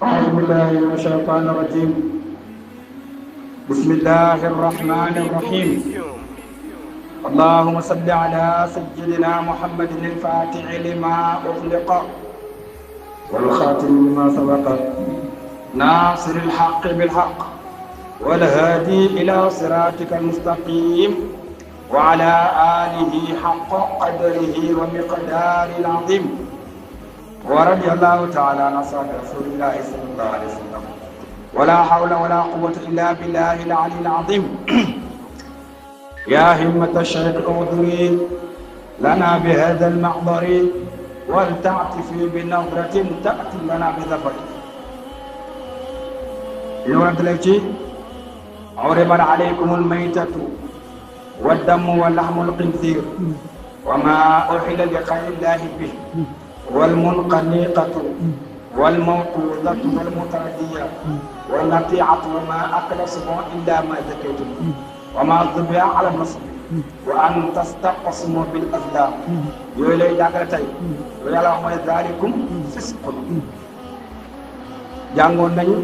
أعوذ بالله من الشيطان الرجيم. بسم الله الرحمن الرحيم. اللهم صل على سيدنا محمد الفاتح لما أغلق والخاتم لما سبق ناصر الحق بالحق والهادي إلى صراطك المستقيم وعلى آله حق قدره ومقدار العظيم. ورضي الله تعالى عن أصحاب رسول الله صلى الله عليه وسلم ولا حول ولا قوة إلا بالله العلي العظيم. يا همة الشيخ اعذري لنا بهذا المحضر ولتعطفي بنظرة تأتي لنا بظفر. يورد لك عرضت عليكم الميتة والدم ولحم الخنزير وما أحل لغير الله به والمنقنقة والموقوذة والمتردية والنطيعة وما أكل السبع إلا ما ذكيتم وما ذبح على النصب وأن تستقسموا بالأزلام. yooyu lay jàngale tey lu yàlla wax mooy zaalikum fisqun. jàngoon nañu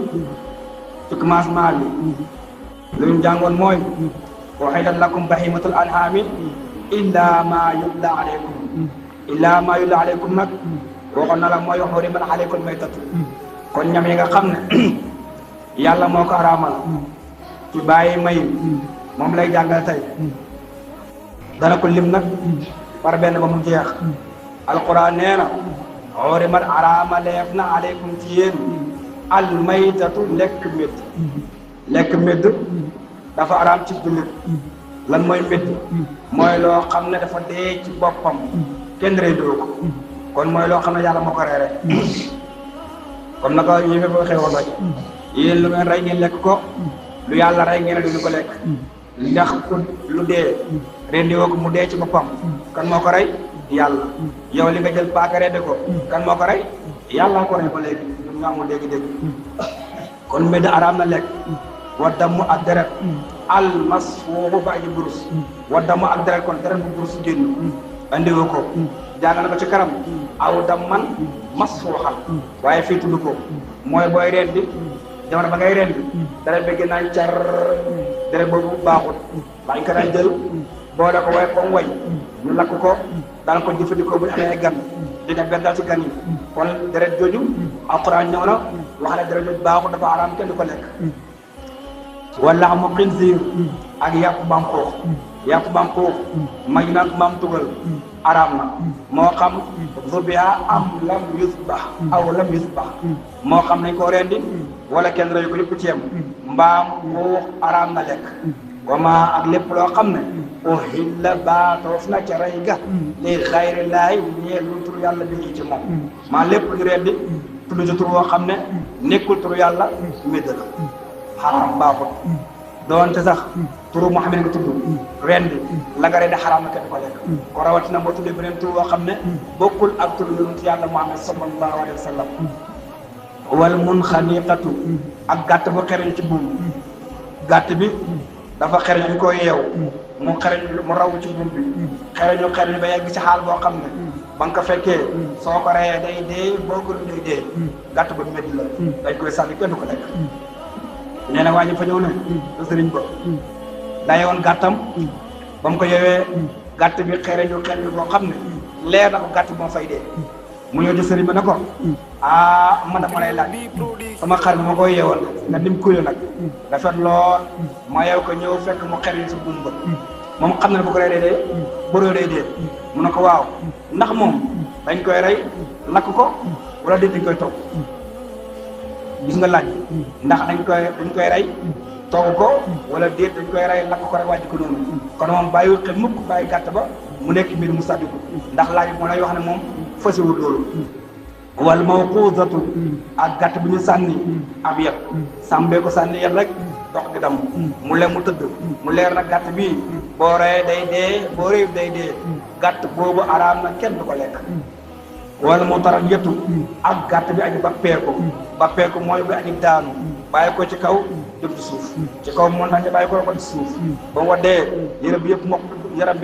ci commencement bi lu ñu jàngoon mooy uhillat lakum bahimatul an'aami illaa maa yutla alaykum. illaa maa yutla alaykum nag waxoon na la mooy hurimat alaykum maytatu. kon ñam yi nga xam ne yàlla moo ko araamal ci bàyyi may moom lay jàngal tey dana ko lim nag par benn ba mu jeex. alquran nee na hurimat araamaleef na alaykum ci yéen al maytatu lekk médd. lekk médd dafa araam ci jullit. lan mooy médd mooy loo xam ne dafa dee ci boppam kenn reydoo ko kon mooy loo xam ne yàlla moo ko reere comme naka yi nga ko xewoon rek yéen lu ngeen rey ngeen lekk ko lu yàlla rey ngeen duñu ko lekk ndax lu dee rendiwoo ko mu dee ci boppam kan moo ko rey yàlla. yow li nga jël paaka redde ko kan moo ko rey yàlla ko rey ko léegi ñun nga amul dégg-dégg. kon médd araam na lekk. wa damu ak deret al masfuuxu ba aji burus wa damu ak deret kon deret bu burus génn andiwoo ko jàng na ko ci kanam aw damman masfuuxal waaye fii tudd ko mooy booy rendi jamono ba ngay rendi deret bi gën naan car deret boobu baaxut bañ ko daan jël boole ko way comme way ñu lakk ko daan ko jëfandikoo bu ñu amee gan dina bendal ci gan yi kon deret jooju alquran ñëw na wax ne deret jooju baaxut dafa araam kenn du ko lekk. wala mu xinziir ak yàpp mbaam xuux. yàpp mbaam xuux may nag mbaam tugal araam na moo xam zubiha am lam yusbax aw lam yusbax moo xam nañ ko rendi wala kenn reyu ko yëpp ci yem mbaam xuux araam na lekk. wama ak lépp loo xam ne uhilla baatoof na ca rey ga li xayrillaahi ñeel lu tur yàlla bi ci moom maa lépp lu rendi tudd ci tur woo xam ne nekkul tur yàlla médd la xaraam baaxut doonte sax turu Muhammad nga tudd rendi la nga rendi xaraam na kenn ko lekk ko rawatina boo tuddee beneen tur woo xam ne bokkul ak turu yonent yàlla Muhammad sallallahu alayhi wa sallam. wal munxaniqatu ak gàtt bu xereñ ci buum gàtt bi dafa xereñ ñu koy yeew mu xereñ mu raw ci buum bi xereñ ba yegg ci xaal boo xam ne ba nga ko fekkee soo ko reyee day dee boo ko day dee gàtt ba métti la dañ koy sànni kenn du ko lekk. nee na waa ji fa ñëw ne da sëriñ ba daa yewoon gàttam ba mu ko yewee gàtt bi xereñu boo xam ne leer na ko gàtt bi moo fay dee mu ñëw ci sëriñ ba ne ko man dafa lay laaj sama xar bi ma koy yeewoon nga dim kuyo nag rafet lool ma yeew ko ñëw fekk mu xereñ si buum ba moom xam na ne bu ko rey dee boroo day dee mu ne ko waaw ndax moom dañ koy rey lakk ko wala dañ koy togg. gis nga laaj ndax dañ koy rey togg ko wala déet dañ koy rey lakk ko rek wàcc ko noonu kon moom bàyyiwul xel mukk bàyyi gàtt ba mu nekk mbir mu sàddi ko ndax laaj bi moo lay wax ne moom fasiwul loolu. wal mawquuzatu ak gàtt bu ñu sànni ab yet sàmbee ko sànni yet rek dox di dam mu le mu tëdd mu leer na gàtt bii boo reyee day dee boo reyu day dee gàtt boobu araam na kenn du ko lekk. wala mu taral yettu ak gàtt bi aji bappeeku mooy bi aji daanu bàyyi ko ci kaw jëm ci suuf ci kaw montagne bàyyi ko ci suuf ba waddee yaram bi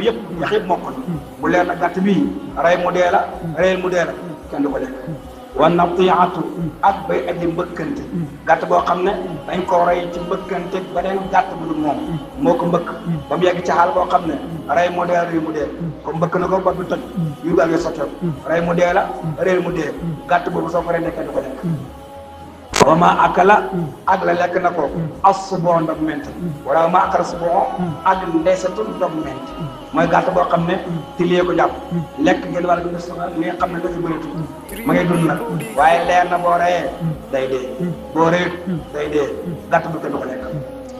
yëpp yax yëpp mokk na bu leer na gàtt bii rey mu dee la reyel mu dee la kenn du ko lekk. wa natiatu ak bay aji mbëkkante gàtt boo xam ne dañ koo rey ci mbëkkante beneen gàtt bu dul moom moo ko mbëkk ba mu yegg ci xaal boo xam ne rey mu dee rey mu dee comme mbëkk na ko ba du toj yu gal yo sotteel rey mu dee la rey mu dee gàtt boobu soo ko rey nekkee du ko lekk wa ma akala ak la lekk na ko as-suboo ndog ment wala ma akala suboo ak ndeesatu ndog ment mooy gàtt boo xam ne tilie ko jàpp lekk ngeen wàlla gi soxla li nga xam ne dafa bëreetu ma ngay dund nag waaye leer na boo reyee day dee boo reyut day dee gàtt bu kenn du ko lekk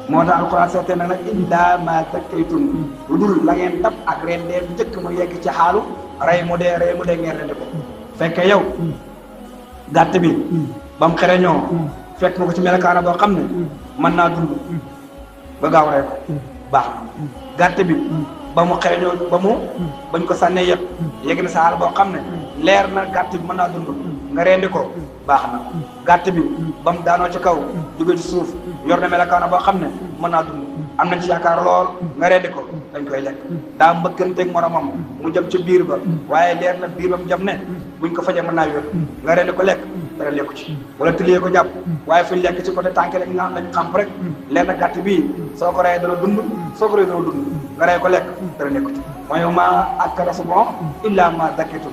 moo tax alxuraan seetee nag illaa maa zakkaytum lu dul la ngeen dab ak ren dee njëkk mu yegg ci xaalu rey mu dee ngeen rendi ko fekke yow gàtt bi ba mu xereñoo fekk nga ko ci melokaana boo xam ne mën naa dund ba gaaw rey ko baax na gàtt bi ba mu xereñoo bañ ko sànnee yëpp yegg na saal boo xam ne leer na gàtt bi mën naa dund nga rendi ko baax na gàtt bi ba mu daanoo ci kaw jóge ci suuf yor na melokaana boo xam ne mën naa dund am nañ ci yaakaar lool nga rendi ko dañ koy lekk daa mbëkkanteeg moromam mu jëm ci biir ba waaye leer na biir ba mu jëm ne buñ ko fajee mën naa yor nga rendi ko lekk dara lekku ci wala tilie ko jàpp waaye fuñ lekk ci côté tànk rek nga lañ xam rek leer na gàtt bii soo ko reyee dana dund soo ko reyee dana dund nga rey ko lekk dara lekku ci mooy ma akala suboo illaa ma zakkaytum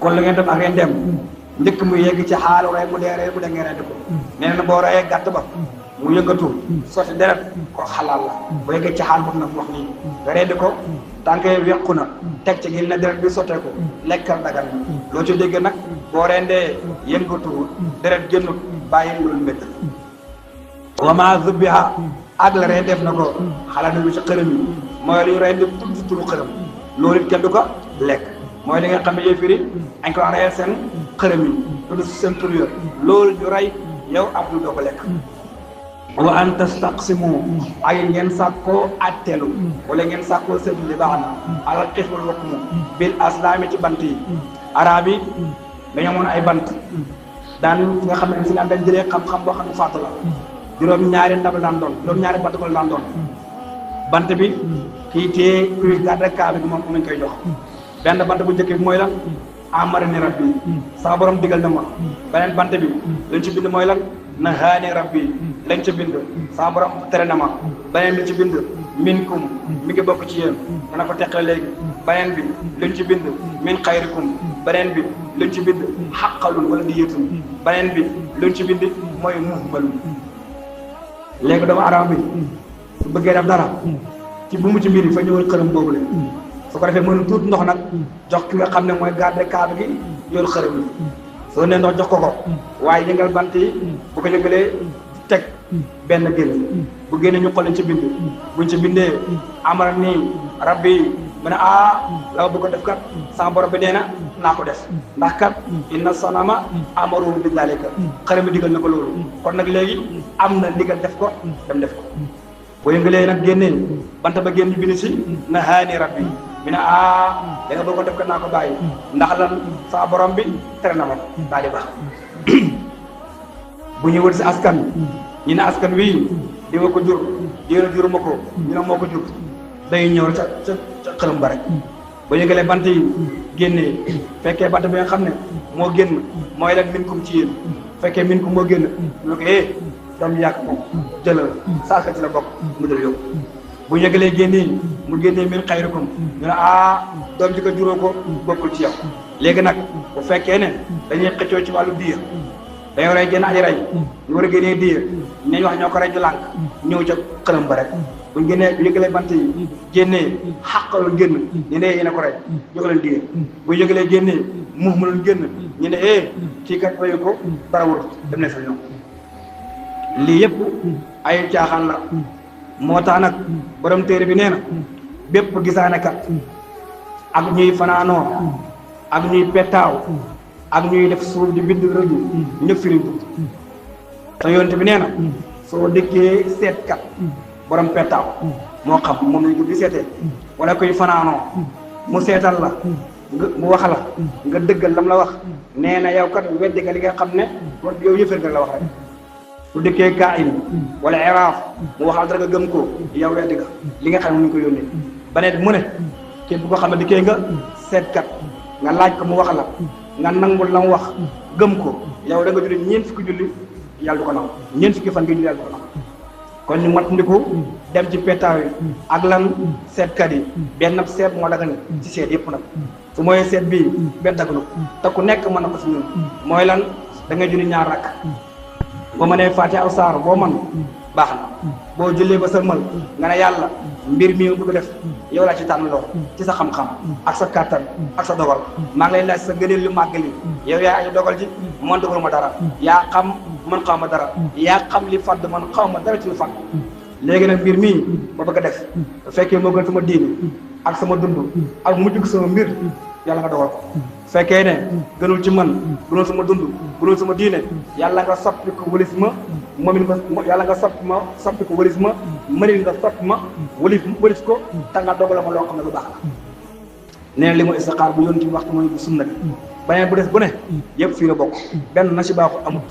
kon la ngeen def ak ngeen dem njëkk mu yegg ci xaalu rey mu dee ngeen rendi ko nee na boo reyee gàtt ba mu yëngatu sotti deret ko xalaal la boo yeggee ci xaal boobu nag mu wax nii nga rendi ko tànk yi wequ na teg ci gil na deret bi sottee ko lekkal dagal na loo ci dégg nag boo rendee yëngatuwul deret génnut bàyyi loolu métt wa maa zubbiha ak la rey def na ko xalaat na lu ci xërëm yi mooy lu rey di tudd turu xërëm loolu it kenn du ko lekk mooy li nga xam ne yéefiri añ ko reyal seen xërëm yi tudd seen tur yo loolu ñu rey yow ab du doo ko lekk wa an tastaqsimu ay ngeen sàkkoo attelu wala ngeen sàkkoo sëñ li baax na alal xisbul hukmu bil aslami ci bant yi arab yi dañoo amoon ay bant daan nga xam ne si daan dañ jëlee xam-xam boo xam ne faatu la juróom-ñaari ndab la daan doon juróom-ñaari bant ko la daan doon bant bi kii téye kuy garde kaaba bi moom nañ koy jox benn bant bu njëkk bi mooy lan amara ni rabbi sama borom digal na ma beneen bant bi lañ ci bind mooy lan nahaani rabbi lañ ci bind sama borom tere na ma beneen bi ci bind minkum mi ngi bokk ci yéen dana ko teqale léegi beneen bi lañ ci bind min xayrikum beneen bi lañ ci bind xaqalun wala diyatun beneen bi lañ ci bind mooy muhmalun léegi doomu aadama bi su bëggee def dara ci bu mu ci mbir yi fa ñëwal xërëm boobu la su ko defee mënu tuut ndox nag jox ki nga xam ne mooy garde kaaba gi yor xërëm yi soo nee ndox jox ko waaye yëngal bant yi bu ko yëngalee teg benn génn bu génne ñu xool ci bind buñ ci bindee amara nii rabbi mu ne la bu ko def kat sama borom bi nee na naa ko def ndax kat inna sanama amaru bi zalika xërëm bi digal na ko loolu kon nag léegi am na ndigal def ko dem def ko boo yëngalee nag génnee bant ba génn bind si nahaani rabbi mi ne da nga bëgg ko def kat naa ko bàyyi ndax lan sama borom bi tere na ma daal di baax bu ñuy wër si askan ñu ne askan wi di ma ko jur diina juruma ko ñu ne moo ko jur day ñëw ca xërëm ba rek ba yëgalee bant yi génnee fekkee bant bi nga xam ne moo génn mooy lan minkum ci yéen fekkee minkum moo génn ñu ko doom yàq ko jëlal saaka ci la bokk mu jël yóbbu bu yëgalee génnee mu génnee min xayrikum ñu ne doom ji ko juróo ko bokkul ci yow léegi nag bu fekkee ne dañuy xëccoo ci wàllu diir dañoo rey génn aji rey ñu war a génnee diir ñañ wax ñoo ko rey ju lànk ñëw ca xërëm ba rek buñ génnee bu yëgalee bant yi génnee xàqaloon génn ñu ne yéen a ko rey jox leen diir bu yëgalee génnee muhmaloon génn ñu ne kii kat reyu ko dara wut dem ne sa ñoom lii yëpp ay caaxaan la moo tax nag borom téere bi nee na bépp gisaane kat ak ñuy fanaanoo ak ñuy pettaaw ak ñuy def suuf di bind rëju ñëpp firiñ ko te yonent bi nee na soo dëkkee seetkat borom pettaaw moo xam moom lañ ko di seetee wala koy fanaanoo mu seetal la mu wax la nga dëggal lam la wax nee na yow kat weddi nga li nga xam ne kon yow yëfër nga la wax rek bu dëkkee kain wala iraaf mu waxal dara nga gëm ko yow weddi nga li nga xam ne mu ngi ko yónnee beneen mu ne képp ko xam ne dikkee nga seetkat nga laaj ko mu wax la nga nangul la mu wax gëm ko yow da nga julli ñeent fukki julli yàlla du ko nangu ñeent fukki fan nga julli yàlla du ko nangu kon ñu mat ndiku dem ci petaaw yi ak lan seetkat yi benn seet moo daga ni ci seet yëpp nag su mooy seet bii benn daganu te ku nekk mën na ko si ñun mooy lan da ngay julli ñaar rakk boo mënee fàtte aw saar boo man baax na boo jullee ba sëlmal nga ne yàlla mbir mi bëgg def yow laa ci tànn loo ci sa xam-xam ak sa kàttan ak sa dogal maa ngi lay laaj sa gëneel lu màgg li yow yaa aji dogal ji man dogal ma dara yaa xam man xaw ma dara yaa xam li fàdd man xaw ma dara ci lu fàdd léegi nag mbir mii ba bëgg a def bu fekkee moo gën sama diini ak sama dund ak mujjug sama mbir yàlla nga dogal ko fekkee ne gënul ci man gënul sama dund gënul sama diine yàlla nga soppi ko wëlis ma moomin ko yàlla nga soppi ko wëlis ma mënil nga soppi ma wëlis ko te nga dogal ma loo xam ne lu baax la nee na li mooy istixaar bu yoon ci waxtu mooy bu sunna bi baneen bu des bu ne yëpp fii la bokk benn na ci baaxul amut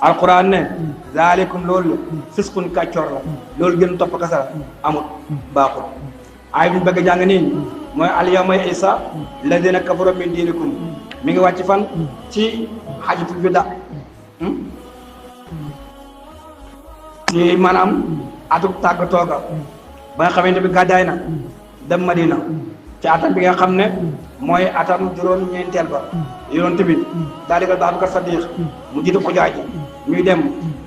alquran ne zaalikum loolu fisqun kàccoor la loolu gën topp kasa la amut baaxul ay bi ñu bëgg a jàng nii mooy al yawma isa ladina kafaru min diinikum mi ngi wàcc fan ci xajatul bida ci maanaam atuk tàggatoo ga ba nga xamante bi gàddaay na dem Madina ci atam bi nga xam ne mooy atam juróom-ñeenteel ba yonent bi daal di ko Abubakar Sadiq mu jiitu xujaaj ñuy dem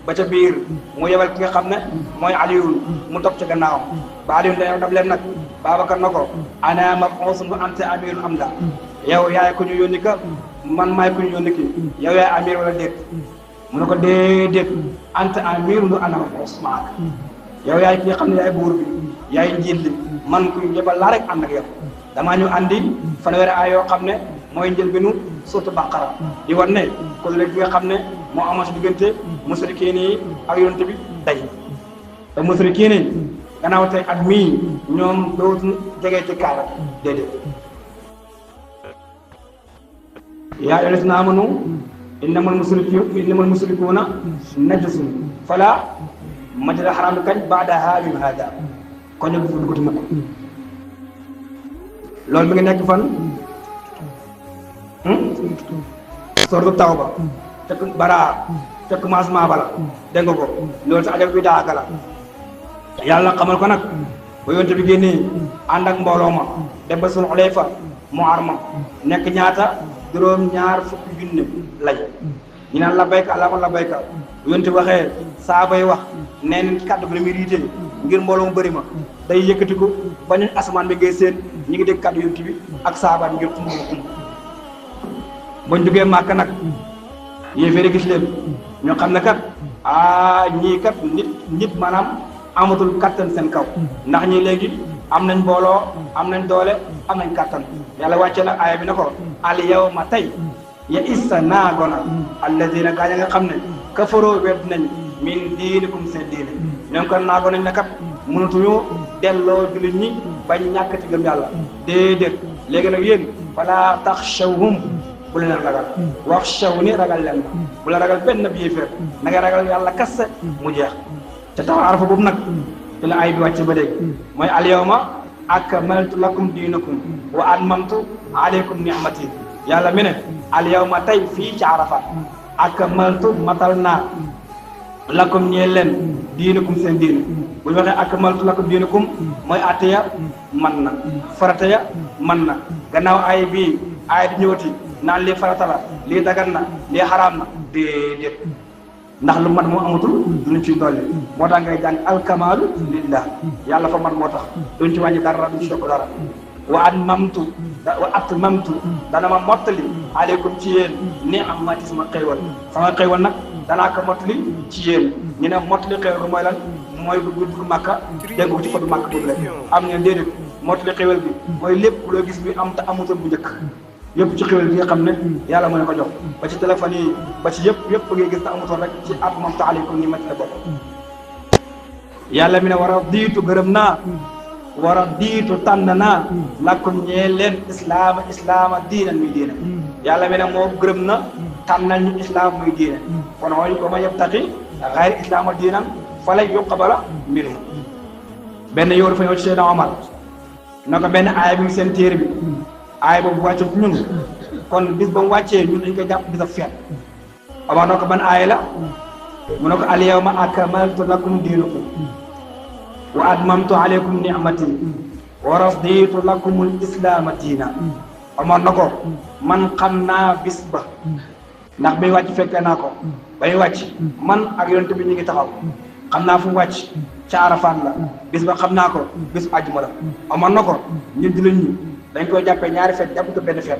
ba ca biir mu yebal ki nga xam ne mooy Aliyun mu topp ca gannaawam ba Aliyun dañoo daf leen nag Babacar na ko ana mab'uusun wa anta amirun am da yow yaay ko ñu yónni ka man maay ko ñu yónni ki yow yaay amir wala déet mu ne ko déedéet anta amirun wa ana mab'uusun ma'ak yow yaay ki nga xam ne yaay buur bi yaay njiit li man ku yebal laa rek ànd ak yow damaa ñu andi fanweeri ay yoo xam ne mooy njëlbéenu suuratu Baqara di war ne kon léegi bi nga xam ne moo amoon si diggante musrikiin yi ak yonent bi day te musrikiin yi gannaaw tey at mii ñoom dootuñu jege ci kaala déedéet yaa ayyuhal laziina aamanu innamal musrikuuna najasun falaa masjidal haraam kañ ba'da aamihim haadaa kon ñu dugg ci mukk loolu mi ngi nekk fan sortu Tawba fekk Baraa fekk commencement bala dégg nga ko loolu sa ajab bi daaka la yàlla xamal ko nag ba yonte bi génnee ànd ak mbooloo ma dem ba Sul Xulayfa mu arma nekk ñaata juróom-ñaar fukki junne lay ñu naan labbayka allahumma labbayka yonte waxee saabay wax nee nañ kàddu bi la muy riite ngir mbooloo mu bëri ma day yëkkati ko ba ñu asamaan bi ngay seen ñi ngi dégg kàddu yonte bi ak saabaat ngir xumb bañ duggee Màkka nag yéeféeri gis leen ñoo xam ne kat ñii kat nit maanaam amatul kattan seen kaw ndax ñii léegi am nañ mbooloo am nañ doole am nañ kattan yàlla wàcce nag aaya bi ne ko al yawma tey ya issa naagona alladina gaa ña nga xam ne kafaroo wedd nañ min diinikum seen diine ñoom kon naago nañ ne kat mënatuñu delloo jullit ñi bañ ñàkkati gëm yàlla déedéet léegi nag yéen falaa taxshawhum bu leen ragal waxshawni ragal leen bu la ragal benn bi yéeféer na nga ragal yàlla kasse mu jeex te tax arafa boobu nag ci la ay bi wàcc ba léegi mooy al yawma akmaltu lakum diinakum wa atmamtu alaykum ni'mati yàlla mi ne al yawma tey fii ci arafa akmaltu matal naa lakum ñeel leen diinakum seen diine bu ñu waxee akmaltu lakum diinakum mooy atte ya man na farata ya man na gannaaw ay bii ay di ñëwati naan lii farata la lii dagan na lii xaraam na déedéet ndax lu mat moo amatul duñ ci dolli moo tax ngay jàng alkamaalu lillah yàlla fa mat moo tax duñ ci wàññi dara duñ ci yokk dara wa atmamtu dana ma mottali aleykum ci yéen ni'mati sama xéewal nag danaa ko mottali ci yéen ñu ne mottali xéewal bi mooy lan mooy dugg Màkka dégg ko ci fadu Màkka boobu rek am ngeen déedéet mottali xéewal bi mooy lépp loo gis bi am te amutoon bu njëkk yëpp ci xéwal bi nga xam ne yàlla moo ne ko jox ba ci téléphone yi ba ci yëpp ngay gis te amutoon rek ci atmamtu alaykum ni'mati la bokk yàlla mi ne war a diitu gërëm naa war a diitu tànn naa lakum ñee leen islaama diinan muy diine yàlla mi ne moo gërëm na tànnal ñu islaam muy diine kon xooy ko ma yabtaqi xayra islaama diinan falan yuqbala minhu benn yow dafa ñëw ci Seydina Omar na ko benn aaya bi seen téere bi aaya boobu wàccu ñun kon bis ba mu wàccee ñun dañ koy jàpp bis a feet Omar na ko ban aaya la mu ne ko al yawma akmaltu lakum diinakum wa atmamtu alaykum ni'mati wa raditu lakumul islaama diina Omar na ko man xam naa bis ba ndax bay wàcc fekkee naa ko bay wàcc man ak yonent bi ñu ngi taxaw xam naa fu mu wàcc ca Arafat la bis ba xam naa ko bisu àjjuma la Omar na ko ñun jullit ñi dañ koy jàppee ñaari feet jàpp ko benn feet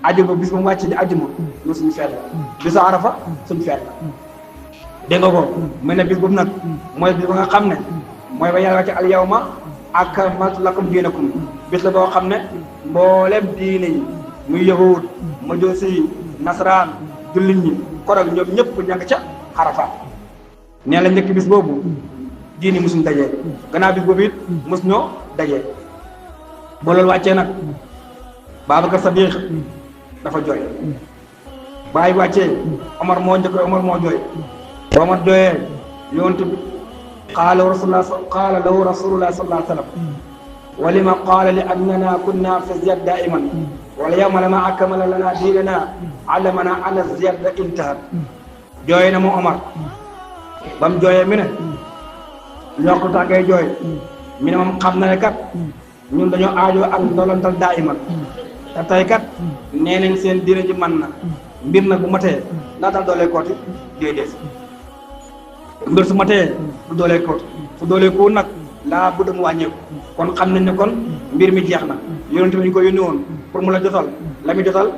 àjjuma bis ba mu wàcc di àjjuma ñu suñu feet la bisu Arafa suñu feet la dégg nga ko mu ne bis boobu nag mooy bis ba nga xam ne mooy ba yàlla wàcce al yawma akmaltu lakum diinakum bis la boo xam ne mboolem diine yi muy yahud majusi yi nasaraan jullit ñi korog ñoom ñëpp ña nga ca Arafat nee la njëkk bis boobu diini musuñ dajee gannaaw bis boobu it mus ñoo dajee ba loolu wàccee nag Babacar Sadiq dafa jooy baay wàccee Omar moo njëkk Omar moo jooy ba Omar jooyee yonent bi qaala lahu rasulullah sallallahu alayhi wa sallam wa lima qaala li annana kunna fi ziyad daiman wal yawma lama akmala lana diinana allamana ana ziyada intahat jooy na mu Omar ba mu jooyee mi ne ñoo ko tàggee jooy mi ne moom xam na ne kat ñun dañoo aajoo ak ndolantal daiman te tey kat nee nañ seen diine ji man na mbir nag bu matee naatal doolee kooti déedéet mbir su matee du doolee kooti su doolee ko nag laa bu dem wàññeeku kon xam nañ ne kon mbir mi jeex na yonent bi ñu ko yónni woon pour mu la jotal la muy jotal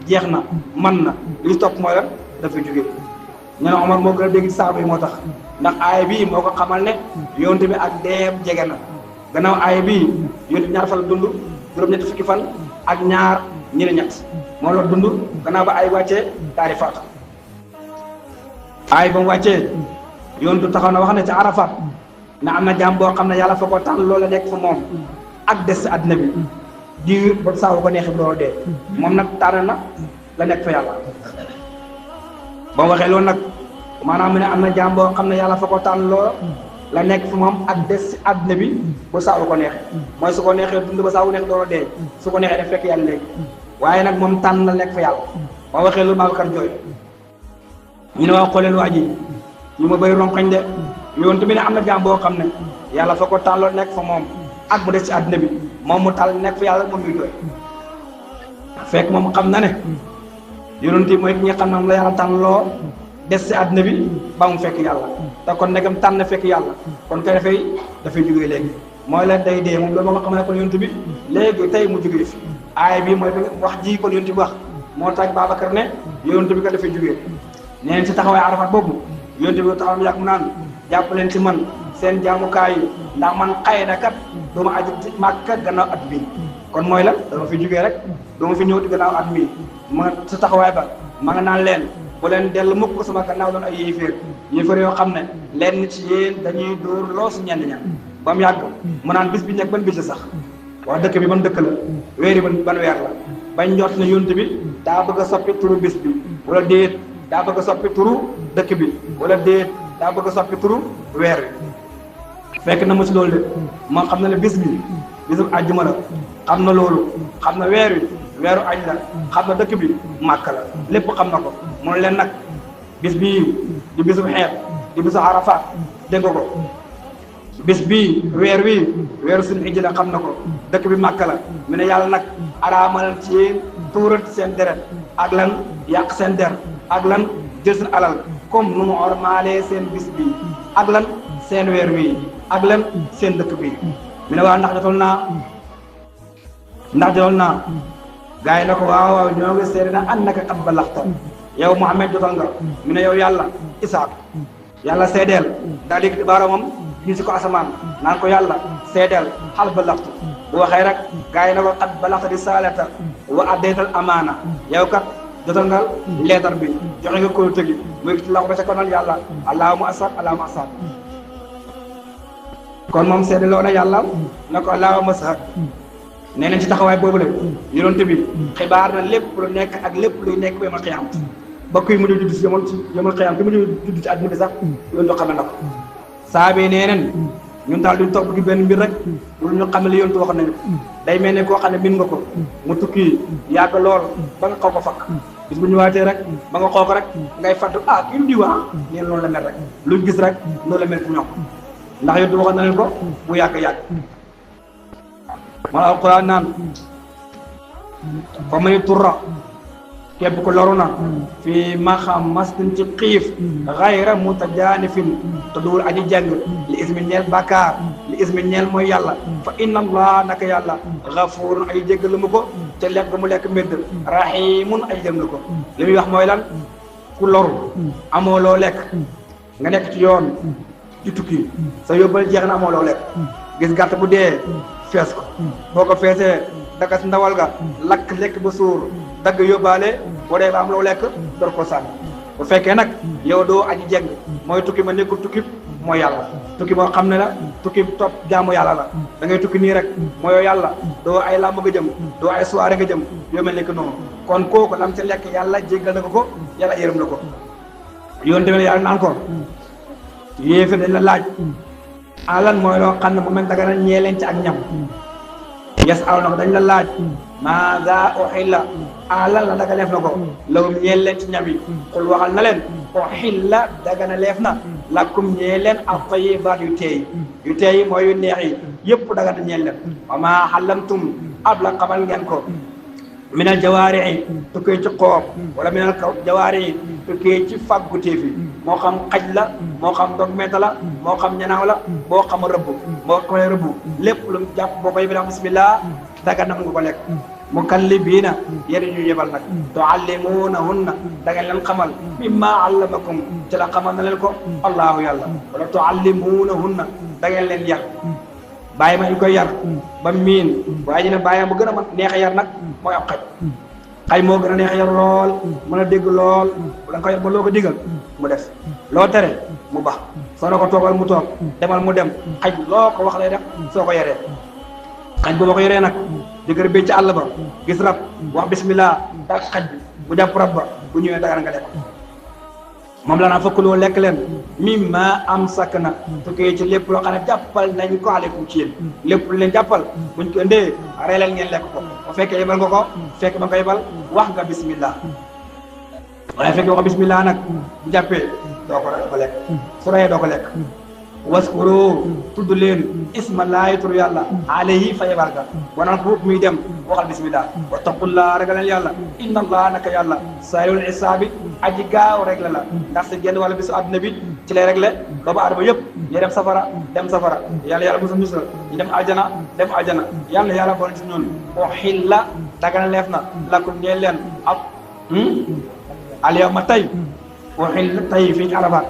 jeex na man na li topp mooy lan dafay jógee ñu ne Omar moo gën a dégg saaba yi moo tax ndax aaya bii moo ko xamal ne yonent bi ak deem jege na gannaaw aaya bii yonent bi ñaar fan la dund juróom-ñetti fukki fan ak ñaar ñi ne ñett moo la dund gannaaw ba ay wàccee daal di faatu aay ba mu wàccee yonent bi taxaw na wax ne ci Arafat na am na jaam boo xam ne yàlla fa ko tànn loola nekk fa moom ak des si àddina bi di ba saa ko neexee bi loolu dee moom nag tànn na la nekk fa yàlla ba mu waxee loolu nag maanaam mu ne am na jaam boo xam ne yàlla fa ko tànn loola la nekk fa moom ak des si àddina bi ba saa ko neexee mooy su ko neexee dund ba saa wu neex loolu dee su ko neexee def fekk yàlla léegi waaye nag moom tànn la nekk fa yàlla ba mu waxee loolu Babacar jooy ñu ne waa xooleen waa ji ñu ma bëri ronkoñ de yoon tamit ne am na jaam boo xam ne yàlla fa ko tànn nekk fa moom ak mu des ci àddina bi moom mu tànn nekk fa yàlla moom ñuy jooy fekk moom xam na ne yonent yi mooy ki nga xam ne moom la yàlla tànn loo des ci àddina bi ba mu fekk yàlla te kon nekkam tànn fekk yàlla kon kay dafay jógee léegi mooy leen day dee moom loolu moo ko xam ne kon yonent bi léegi tey mu jógee fi aay bi mooy wax ji kon yonent bi wax moo tax Babacar ne yonent bi ko dafay jógee neen ci taxawaay Arafat boobu yonent bi taxaw yàgg mu naan jàpp leen ci man seen jaamukaay yi ndax man xëy na kat duma aji Màkka gannaaw at bi kon mooy la dama fi jógee rek dama fi ñëw di gannaaw at mi ma sa taxawaay ba ma nga naan leen bu leen dellu mukk sama gannaaw doon ay yéeféer yoo xam ne leen ci yéen dañuy dóor loosu ñenn ña ba mu yàgg mu naan bis bi nekk ban bis la sax wax dëkk bi ban dëkk la weeri ban weer la bañ njort ne yonent bi daa bëgg a soppi turu bis bi wala déet daa bëgg a soppi turu dëkk bi wala déet daa bëgg a soppi turu weer wi fekk na ma ci loolu de moo xam na ne bis bi bisu àjjuma la xam na loolu xam na weer wi weeru aj la xam na dëkk bi Màkka la lépp xam na ko mu ne leen nag bis bii di bisu xeet di bisu Arafat dégg nga ko bis bii weer wi weeru suñu ijji la xam na ko dëkk bi Màkka la mu ne yàlla nag araamal ci yéen tuurat seen deret ak lan yàq seen der ak lan jël seen alal comme nu mu ormaalee seen bis bi ak lan seen weer wi ak lan seen dëkk bi mu ne waa ndax jotoon naa gars yi na ko waaw waaw ñoo ngi seede na annaka qad balaxta yow Muhammad jotal nga mu ne yow yàlla Isaak yàlla seedeel daal di baaraamam ñu si ko asamaan naan ko yàlla seedeel xal balaxtu bu waxee rek gars yi na ko qad balaxta risalata wa addaytal amaana yow kat jotal nga leetar bi joxe nga kóolute gi muy ci loxo ba ca konal yàlla allahumma asad kon moom seede loo na yàlla na ko allahumma asad nee nañ ci taxawaay boobu la yonent bi xibaar na lépp lu nekk ak lépp luy nekk ba yemal xiyaam ba kuy mujj judd ci yemal xiyaam ki mujj judd ci àdduna bi sax yoon do xam na ko saabe nee nañ ñun daal duñ topp gi benn mbir rek lu ñu xam ne li yontu wax nañu day mel ne koo xam ne min nga ko mu tukki yàgg lool ba nga xaw ko fakk bis bu ñu waatee rek ba nga xoo ko rek ngay fàttu kii lu diwa neen loolu la mel rek luñ gis rek loolu la mel ku ñoom ndax yontu waxoon na leen ko bu yàgg moo la alquran naan fa may turra képp ko loru na fii maxamasin ci xiif xayra mutajaanifin te duwul aji jàng li ismi ñeel bàkkaar li ismi ñeel mooy yàlla fa inna allah naka yàlla xafuurun ay jéggalu mu ko ca lekk mu lekk médd rahimun ay jëm ko li muy wax mooy lan ku loru amoo loo lekk nga nekk ci yoon ci tukki sa yóbbal jeex na amoo loo lekk gis gàtt bu dee fees ko boo ko feesee dagas ndawal ga lakk lekk ba suur dagg yóbbaale boo dee ba am loo lekk door ko sànni bu fekkee nag yow doo aji jeng mooy tukki ma nekkul tukki mooy yàlla tukki moo xam ne la tukki topp jaamu yàlla la da ngay tukki nii rek mooy yàlla doo ay làmb nga jëm doo ay soirée nga jëm yoo mel nekk noonu kon kooku lam ci lekk yàlla jéggal na ko yàlla yërëm na ko yoon tamit yàlla naan ko yéefe dañ la laaj alan mooy loo xam ne mu mel daga na ñeeleen ci ak ñam yes aw na ko dañ la laaj maaza uhilla alan la daga leef na ko lawum ñeel leen ci ñam yi xul waxal na leen uhilla daga na leef na lakum ñeel leen ak tayyibaat yu teey mooy yu neex yi yëpp daga na ñeel leen wa maa xalamtum ab la xamal ngeen ko minal jawaari tukkee ci xoob wala minal jawaari tukkee ci fàggu téefi moo xam xaj la moo xam dog meeta la moo xam ñanaaw la boo xam rëbb boo ko rëbb lépp lu mu jàpp boo koy bi wax bismillah daga na mu nga ko lekk mukallibiina yéen ñu yebal nag tuallimuunahunna da ngeen leen xamal mimma allamakum ci la xamal na leen ko allahu yàlla wala tuallimuunahunna da ngeen leen yar bàyyi ma ñu koy yar ba miin waaye ñu ne bàyyi bu gën a mën neex a yar nag mooy ab xaj moo gën a neex a yar lool mën a dégg lool da nga koy yar ba loo ko digal mu def loo tere mu bax soo na ko toogal mu toog demal mu dem xaj loo ko wax lay def soo ko yaree xaj boo ko yoree nag jëkkër bi ci àll ba gis rab wax bismillah dak xaj bi bu jàpp rab ba bu ñëwee dagan nga lekk moom la naa fakkuloo lekk leen mimma am sakk na tukkee ci lépp loo xam ne jàppal nañ ko aleykum ci yéen lépp lu leen jàppal buñ ko indee reelal ngeen lekk ko bu fekkee yebal nga ko fekk ba nga yebal wax nga bismillah waaye fekkee wax bismillah nag bu jàppee doo ko lekk su reyee doo ko lekk waskuro tudd leen isma laahi tur yàlla alayhi fa yebal ga wanaan ko muy dem waxal bismillah wa taqullaa ragaleen yàlla inna allah naka yàlla saayul isaabi aji gaaw réglé la ndax si genn wala bisu àdduna bi ci lay réglé doomu aadama yëpp ñu dem safara yàlla musul ñu dem aljana yàlla boole ci ñoon uhilla dagana leef na lakum ñeel leen ak al yawma tey uhilla tey fii ci arafaat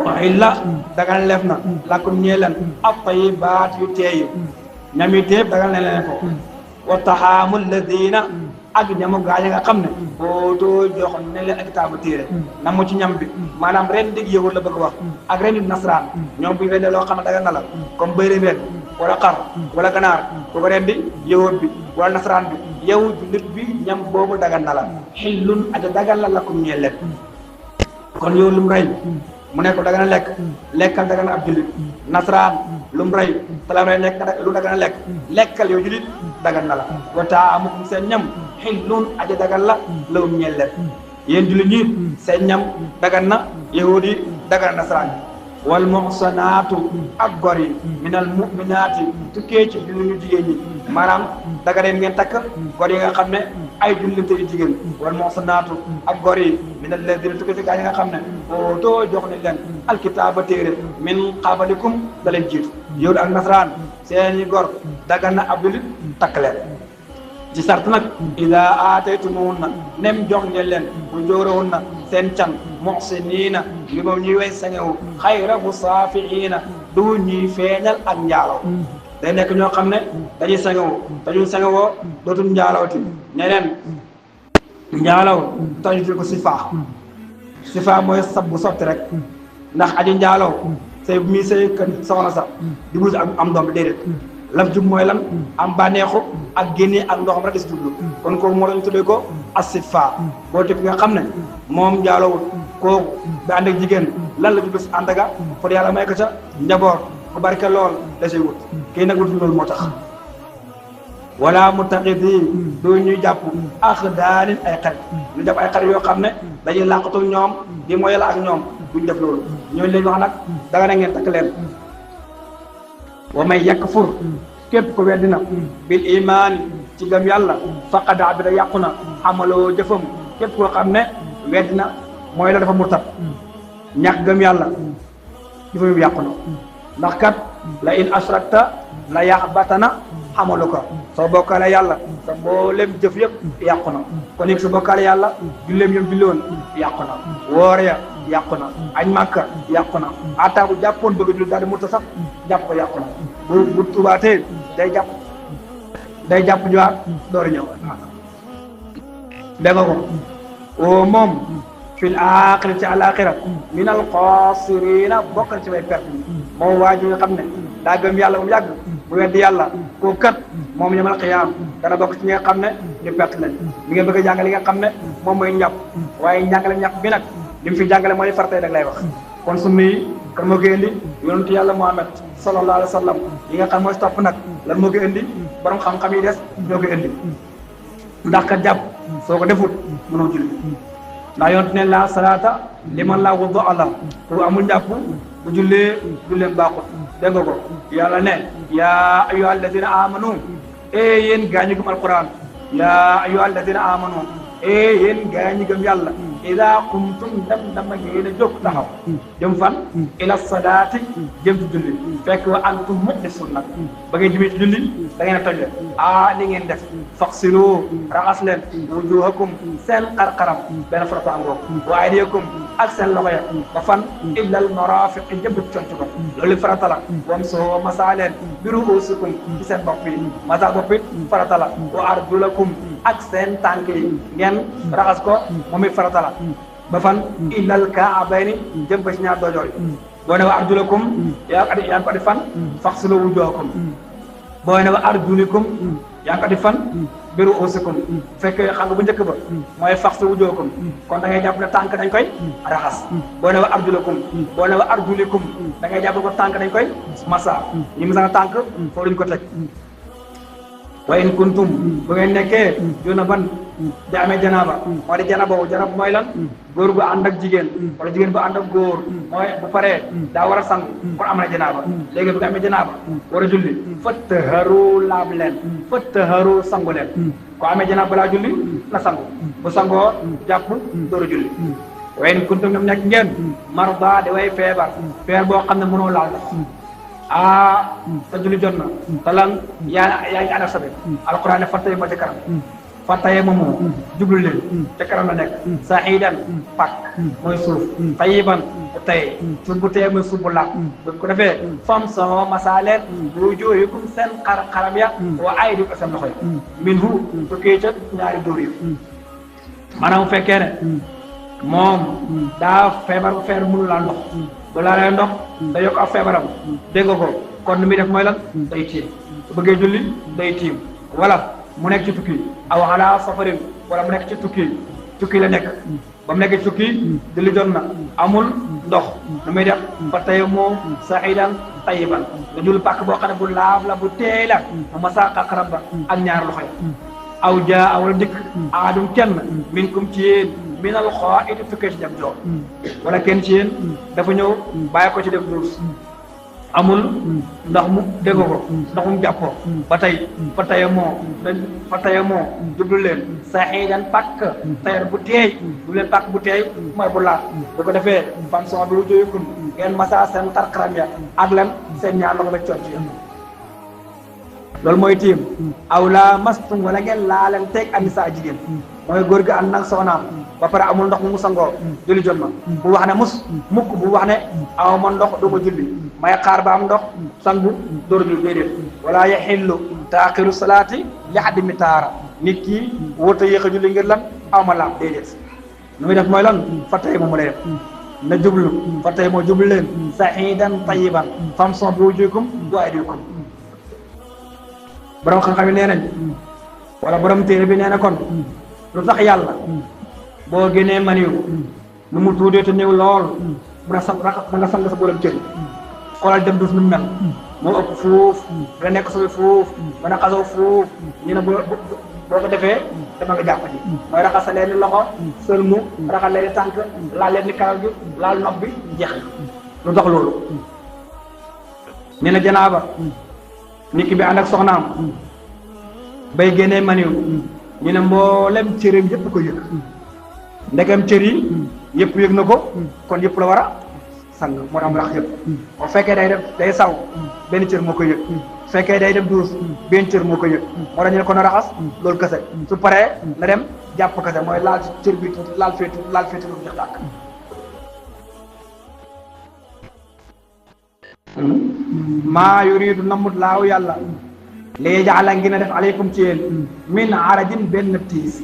uhilla dagan leef na lakum ñeel leen ak tayyibaat yu teey ñam yu teey dagan leen ko wa tahaamul ladina ak ñamu gaañ nga xam ne bootoo jox ne leen ak kitaabu téere na mu ci ñam bi maanaam ren dig yëwul la bëgg wax ak ren dig nasaraan ñoom bu ñu rendee loo xam ne dagan na la comme bëy ren wala xar wala ganaar bu ko ren di yëwoot bi wala nasaraan bi yow jullit bi ñam boobu dagan na la xillun aja dagan la lakum ñeel leen kon yow lu mu rey mu nekk dagan a lekkal dagan ab jullit nasaraan lu mu rey talaam rey lekk lu dagan a lekkal yow jullit dagan na la wa taamukum seen ñam xillun aja dagan la lawum ñeel leen yéen jullit ñi seen ñam dagan na yahudi dagan nasaraan wal muhsanaatu ak gor yi minal mu'minaati tukkee ci jullit ñu jigéen ñi maanaam daganeen ngeen takk gor yi nga xam ne ay jullit yu jigéen wal muhsanaatu ak gor yi minal ladina tukkee ci gaa yi nga xam ne ootoo jox ni leen alkitaaba téere min qablikum da leen jiitu yahudi ak nasaraan seeni gor dagan na ab jullit takk leen ci sart nag ida aataytumuhunna nem jox ngeen leen bu jóorahunna seen can muhsiniina li moom ñuy way sangewu xayra musaafihiina du ñuy feeñal ak njaalaw day nekk ñoo xam ne dañuy sangewu dañuy sangewoo dootul njaalawti ñeneen njaalaw tax ñu ko sifa mooy sab bu sotti rek ndax aji njaalaw say bu muy say kan soxna sax di bul am doom bi déedéet lam jub mooy lan am bànneexu ak génne ak ndoxam rek di si jublu kon kooku moo lañu tuddee ko asifa boo tëkk nga xam ne moom njaalowul kooku bi ànd ak jigéen lan la jublu si ànd ga pour yàlla may ko ca njaboot bu barke lool da say wut kii nag wutul loolu moo tax wala mutaqidi doo ñuy jàpp axdaanin ay xarit ñu jàpp ay xarit yoo xam ne dañuy làqatu ñoom di mooy la ak ñoom duñ def loolu ñooñu leen wax nag danga na ngeen takk leen wa may yakfur képp ko weddina bil imaani ci gëm yàlla faqad abida yàqu na amaloo jëfam képp koo xam ne weddina mooy la dafa murtat ñàkk gëm yàlla jëfam yëpp yàqu na ndax kat la in asrakta la yaxbatana xamalu ko soo bokkaale yàlla sa mboolem jëf yëpp yàqu na kon it su bokkaale yàlla julleem yëm julli woon yàqu na woor ya yàqu na añ màkka yàqu na ataa bu jàppoon bëgg julli daal di murta sax jàpp ko yàqu na bu tubaatee day jàpp juwaat door ñëw dégg nga ko o moom fil aaxira ci àlaaxira min al xaasiriina bokk na ci way perte moom waa ji nga xam ne daa gëm yàlla mu yàgg bu weddi yàlla koo kat moom yamal xiyaam dana bokk ci ñi nga xam ne ñu perte lañ mi nga bëgg a jàngale li nga xam ne moom mooy ñàpp waaye njàngale ñàpp bi nag li mu fi jàngale mooy fartay rek lay wax kon su muy kan moo koy indi yonentu yàlla Muhammad sallallahu alayhi wa sallam yi nga xam mooy topp nag lan moo koy indi borom xam-xam yi des ñoo koy indi ndax kat jàpp soo ko defut mënoo julli ndax yonent ne la salaata liman laa wudu ala ku amul njàpp bu jullee julleem baaxut dégg nga ko yàlla ne yaa ayyuha alladina amanu yéen gaa ñi gëm alquran yaa ayyuha alladina amanu yéen gaa ñi gëm yàlla ida qumtum dem dama ngeen a jóg taxaw jëm fan ila salaati jëm ci julli fekk wa antum muxlisun nag ba ngeen jëmee ci julli da ngeen a toj li ngeen def faxsilu raxas leen wujuhakum seen xar-xaram benn farata ngoog wa aydiyakum ak seen loxo ya ba fan illa al marafiq jëm ci conc ko loolu farata la wam soo masa leen bi ruusikum ci seen bopp yi masa bopp it farata la wa arjulakum ak seen tànk yi ngeen raxas ko moom it farata la ba fan illal kaabayni jëm ba ci ñaar doojoor yi boo ne wa arjulakum yaa ngi ko di fan faxsilu wujuhakum boo ne wa arjulikum yaa ngi ko di fan biru usikum fekkee xam nga bu njëkk ba mooy faxsilu wujuhakum kon da ngay jàpp ne tànk dañ koy raxas boo ne wa arjulakum boo ne wa arjulikum da ngay jàpp ko tànk dañ koy masa ñi masa tànk foo duñ ko teg wa in kuntum bu ngeen nekkee junuban di amee janaaba moo di janaba mooy lan góor gu ànd ak jigéen wala jigéen bu ànd ak góor mooy bu paree daa war a sang kon am na janaaba léegi bu nga amee janaaba war a julli fattaharu laab leen fattaharu sangu leen ko amee janaaba balaa julli na sangu bu sangoo jàpp door a julli wa in kuntum ñoom nekk ngeen marda di way feebar boo xam ne mënoo laal te julli jot na te lan yaa ngi ànd ak sabe alquran ne fattaye ma ca kanam fattaye ma moo jublu leen ca kanam la nekk saxiidan pak mooy suuf tayiban bu taye suuf bu taye mooy suuf bu laab bu ko defee fam soo masaaleen wujuuhikum seen xaram ya wa aydikum seen loxo yi minhu tukkee ca ñaari dóor yi maanaam bu fekkee ne moom daa feebar mënu laa ndox bu laalee ndox da yokk ab feebaram dégg nga ko kon ni muy def mooy lan day tiim su bëggee julli day tiim wala mu nekk ci tukki aw ala safarin wala mu nekk ci tukki la nekk ba mu nekk ci tukki julli jot na amul ndox nu muy def fa tey moo saxidan tayiban nga julli pàkk boo xam ne bu laaf la bu teey la mu masa xaqaram ba ak ñaar loxo yi aw jaa wala dikk aadum kenn minkum ci yéen minal xaa'iti tukkee ci dem joor wala kenn ci yéen dafa ñëw bàyyi ko ci def duus amul ndax mu dégg ko ndax mu jàppoo ba tey fa taye moo jublu leen saxiidan pàkk tayar bu teey du leen pàkk bu teey mooy bu laat bu ko defee fan son bi wujuuhikum ngeen masa seen xar-xaram ya ak lan seen ñaar loxo ba cooc ya loolu mooy tiim aw laa mastum wala ngeen laaleen teeg ak saa jigéen mooy góor gi ànd nag soxnaam ba pare amul ndox mu sangoo julli jot na bu wax ne mukk bu wax ne aw ma ndox du ma julli may xaar ba am ndox sangu door julli déedéet wala yaxillu taaxiru salaati li adami taara nit ki wóota yéex a julli ngir lan aw ma laam déedéet nu muy def mooy lan fa tey moomu lay def na jublu fa tey moo jublu leen saxiidan tayiban famson bi wujuukum wa aydikum borom xam-xam yi nee nañ wala borom téere bi nee na kon lu tax yàlla boo génnee maniw nu mu tuutee te néew lool mën a sang sa borom cër xoolal dem duus nu mu mel moo ëpp fuuf nga nekk sobi fuuf mën a xasoo fuuf ñu ne boo ko defee dama nga jàpp ji mooy raxas sa leen ni loxo sëlmu raxas leen ni tànk laal leen ni karaw gi laal nopp bi jeex na lu dox loolu nee na janaaba nit ki bi ànd ak soxnaam bay génnee maniw ñu ne mboolem cëram yëpp ko yëg ndegam cër yi yëpp yëg na ko kon yëpp la war a sang moo tax mu rax yëpp bu fekkee day saw benn cër moo ko yëg su fekkee day def duus benn cër moo ko yëg moo tax ñu ne ko na raxas loolu kese su paree na dem jàpp kese mooy laal cër bi tuuti laal fee tuuti lu jeex tàkk maa yuridu namut laaw yàlla léegi jaala ngi na def aleykum ci yéen min arajin benn tiis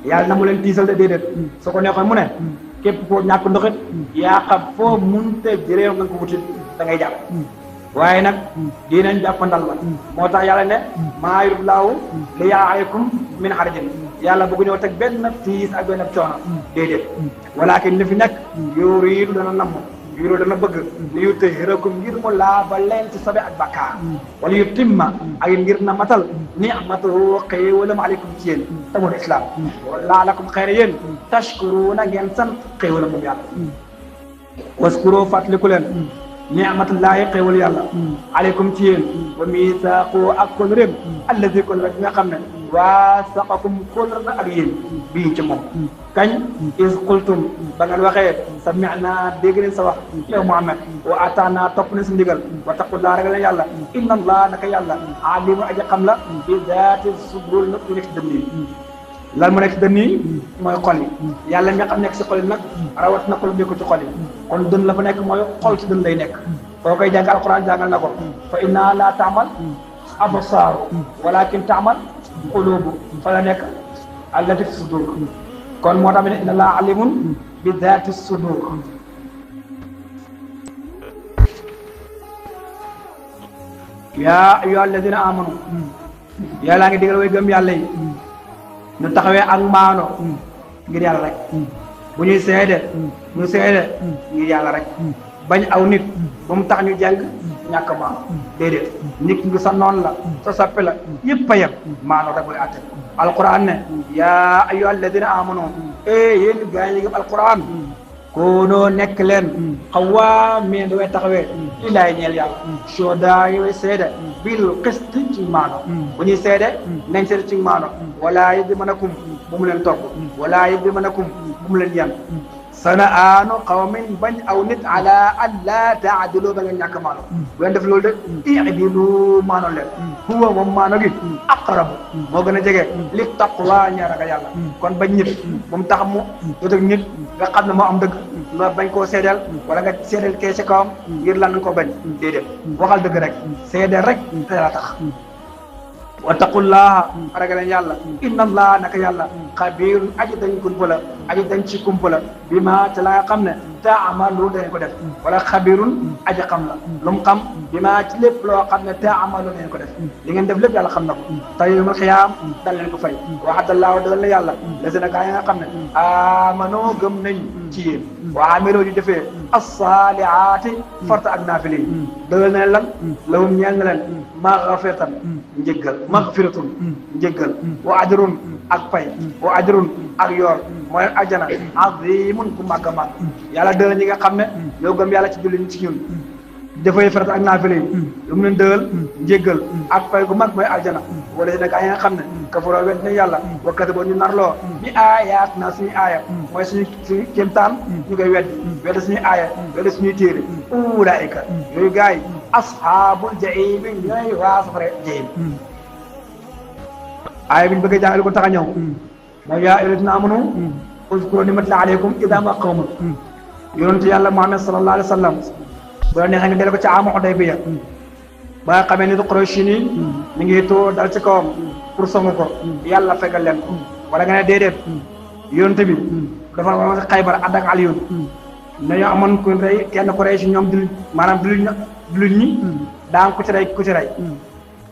yàlla na mu leen tiisal de déedéet su ko neexoon mu ne képp koo ñàkk ndoxit yaa xam foo munte jëlee nga ko wutit da ngay jàpp waaye nag dinañ jàppandal la moo tax yàlla ne maa yuridu laahu li yaa aleykum min arajin yàlla bëgg ñëw teg benn tiis ak benn coono déedéet walakin li fi nekk yuridu dana namm yuroo dana bëgg li yutahhirakum ngir mu laaba leen ci sobe ak bakkaar wala yu timma ak ngir na matal ni'matahu xéewalam aleykum ci yéen tamul islam laalakum xëy na yéen tashkuruna ngeen sant xéewalam moom yàlla waskuro fàttaliku leen ni'matullahi xéewal yàlla aleykum ci yéen wa misaaqu ak kóllëreem allazi kóllëre bi nga xam ne waasaqakum kóllëre na ak yéen bii ci moom kañ is qultum ba ngeen waxee sami'na dégg leen sa wax yow Muhammad wa ataana topp na si ndigal wa taqullaa ragal leen yàlla inna allah naka yàlla alimu aji xam la bi zaati sudur nag lu nekk si dënn yi lan mu nekk si dënn yi mooy xol yi yàlla mi nga xam nekk si xol yi nag rawat na ko lu nekk ci xol yi kon dën la fa nekk mooy xol si dën lay nekk boo koy jàng alquran jàngal na ko fa inna la taamal absaaru walakin taamal qulubu fa la nekk allati fi sudur kon moo tax ne inna laa alimun bi daati sudur yaa ayyuha alladina amanu yàllaa ngi digal way gëm yàlla yi ñu taxawee ak maano ngir yàlla rek bu ñuy seede ñu seede ngir yàlla rek bañ aw nit ba mu tax ñu jàng ñàkk maano déedéet nit ngi sa noon la sa sappe la yëpp a yem maano rek mooy àtte alquran ne yaa ayyuha alladina amanu yéen gaa yi gëm alquran koonoo nekk leen xawaamiin da way taxawee lillaay ñeel yàlla shuhadaa yi way seede bil qist ci maano bu ñuy seede nañ seede ci maano walaa yajrimanakum bu mu leen topp walaa yajrimanakum bu mu leen yan sana'aanu qawmin bañ aw nit ala an laa taadilu ba ngeen ñàkk maano bu leen def loolu de i'dilu maano leen huwa moom maano gi aqrabu moo gën a jege li taqwa ñaar ragal yàlla kon bañ nit bu mu tax mu dootak nit nga xam ne moo am dëgg nga bañ koo seedeel wala nga seedeel kee ci kawam ngir lan nga ko bañ déedéet waxal dëgg rek seedeel rek te la tax wattaqullaha ragaleen yàlla inna allah naka yàlla xabiirun aji dañ kumpa la aji dañ ci kumpa la bi ma ca la nga xam ne taamalu dañ ko def wala xabiirun aji xam la lu mu xam bi ma ci lépp loo xam ne taamalu dañ ko def li ngeen def lépp yàlla xam na ko te yawmal xiyaam dal leen ko fay waxadallaahu dëgal na yàlla lazina gaa yi nga xam ne amanoo gëm nañ ci yéen wa amiloo ñu defee as-saalihaati farta ak naafile yi dëgal na lan lahum ñeel na leen maghfiratan njëggal maghfiratun njëggal wa ajrun ak pay wa ajrun ak yoor mooy ajjana azimun ku màgg a màgg yàlla dëgal ñi nga xam ne ñoo gëm yàlla ci julli ci ñun dafay farata ak naafile yi lu mu leen dëgal njëggal ak pay gu mag mooy aljana wala si nag ay nga xam ne kafaroo wet nañ yàlla wakkati boo ñu narloo bi aayaat na suñu aaya mooy suñu kéemtaan ñu koy weddi suñuy aaya weddi suñuy téere ulaayika yooyu gars yi ashaabul jahiim ñooy waa safara jahiim aaya bi ñu bëgg a jàngale ko tax a ñëw mooy yaa ayyuhal laziina aamanu uzkuru ni'matallahi alaykum idh hamma qawmun yonent yàlla Muhammad sallallahu alayhi wa sallam bu la neexee nga delloo ko ci aamu Hudaybiya ba nga xamee ni Quraysh ni mi ngi too dal ci kawam pour songu ko yàlla fegal leen ko wala nga ne déedéet yonent bi dafa war a Xaybar ànd ak Aliyun dañoo amoon ku rey kenn Quraysh ñoom dul maanaam duluñ ñi daa am ku ci rey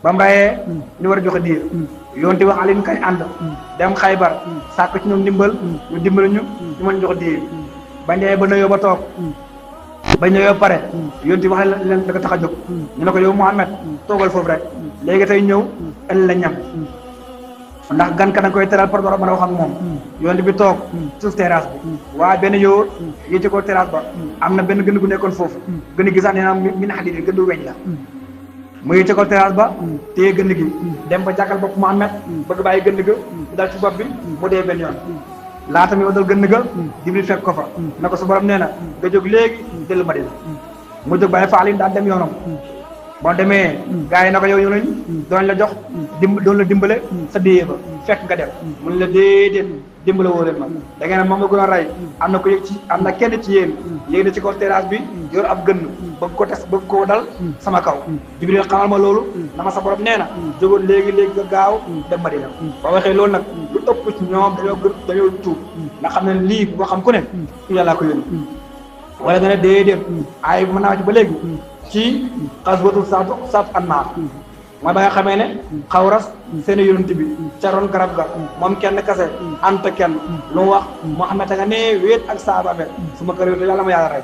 ba mu reyee ñu war a joxe diir yonent bi wax Aliyun kay ànd dem Xaybar sàkk ci ñoom ndimbal ñu dimbali ñu mën jox diir bañ dee ba nuyoo ba toog ba ñëwee pare yonent bi wax leen da ko tax a jóg ñu ne ko yow Muhammad toogal foofu rek léegi tey ñëw ëllëg la ñam ndax gan ka da nga koy teral par dara mën a wax ak moom yonent bi toog suuf terrasse bi waaye benn yow yi ci ko terrasse ba am na benn gën gu nekkoon foofu gën a gisaan nee naa min hadid gën du weñ la mu yéeg ci ko terrasse ba téye gën gi dem ba jàkkal bopp Muhammad bëgg bàyyi gën ga dal ci bopp bi mu dee benn yoon laata mi dal gën ga Jibril fekk ko fa na ko su borom nee na nga jóg léegi dellu Madina mu jóg bàyyi faalin daal dem yoonam boo demee gars yi na ko yow lañ doon la jox doon la dimbale sa déyee ba fekk nga dem mun la déedéet dimbale woo leen ma da ngeen moom la gën a rey am na ko yëg ci am na kenn ci yéen yéeg na ci kaw terrasse bi yor ab gën bëgg ko tes bëgg koo dal sama kaw Jibril xamal ma loolu na ma sa borom nee na jógoon léegi nga gaaw dem Madina ba waxee loolu nag lu ëpp ci ñoom dañoo tuub nga xam ne lii bu ko xam ku ne yàllaa ko yónni wala nga ne déedéet ay mën naa ci ba léegi ci xaswatu saaf annaar mooy ba nga xamee ne xawras seen yonent bi ca ron garab ga moom kenn kase anta kenn lu mu wax Muhammad nga ne wéet ak saaba be su ma kër yow yàlla ma yàlla rey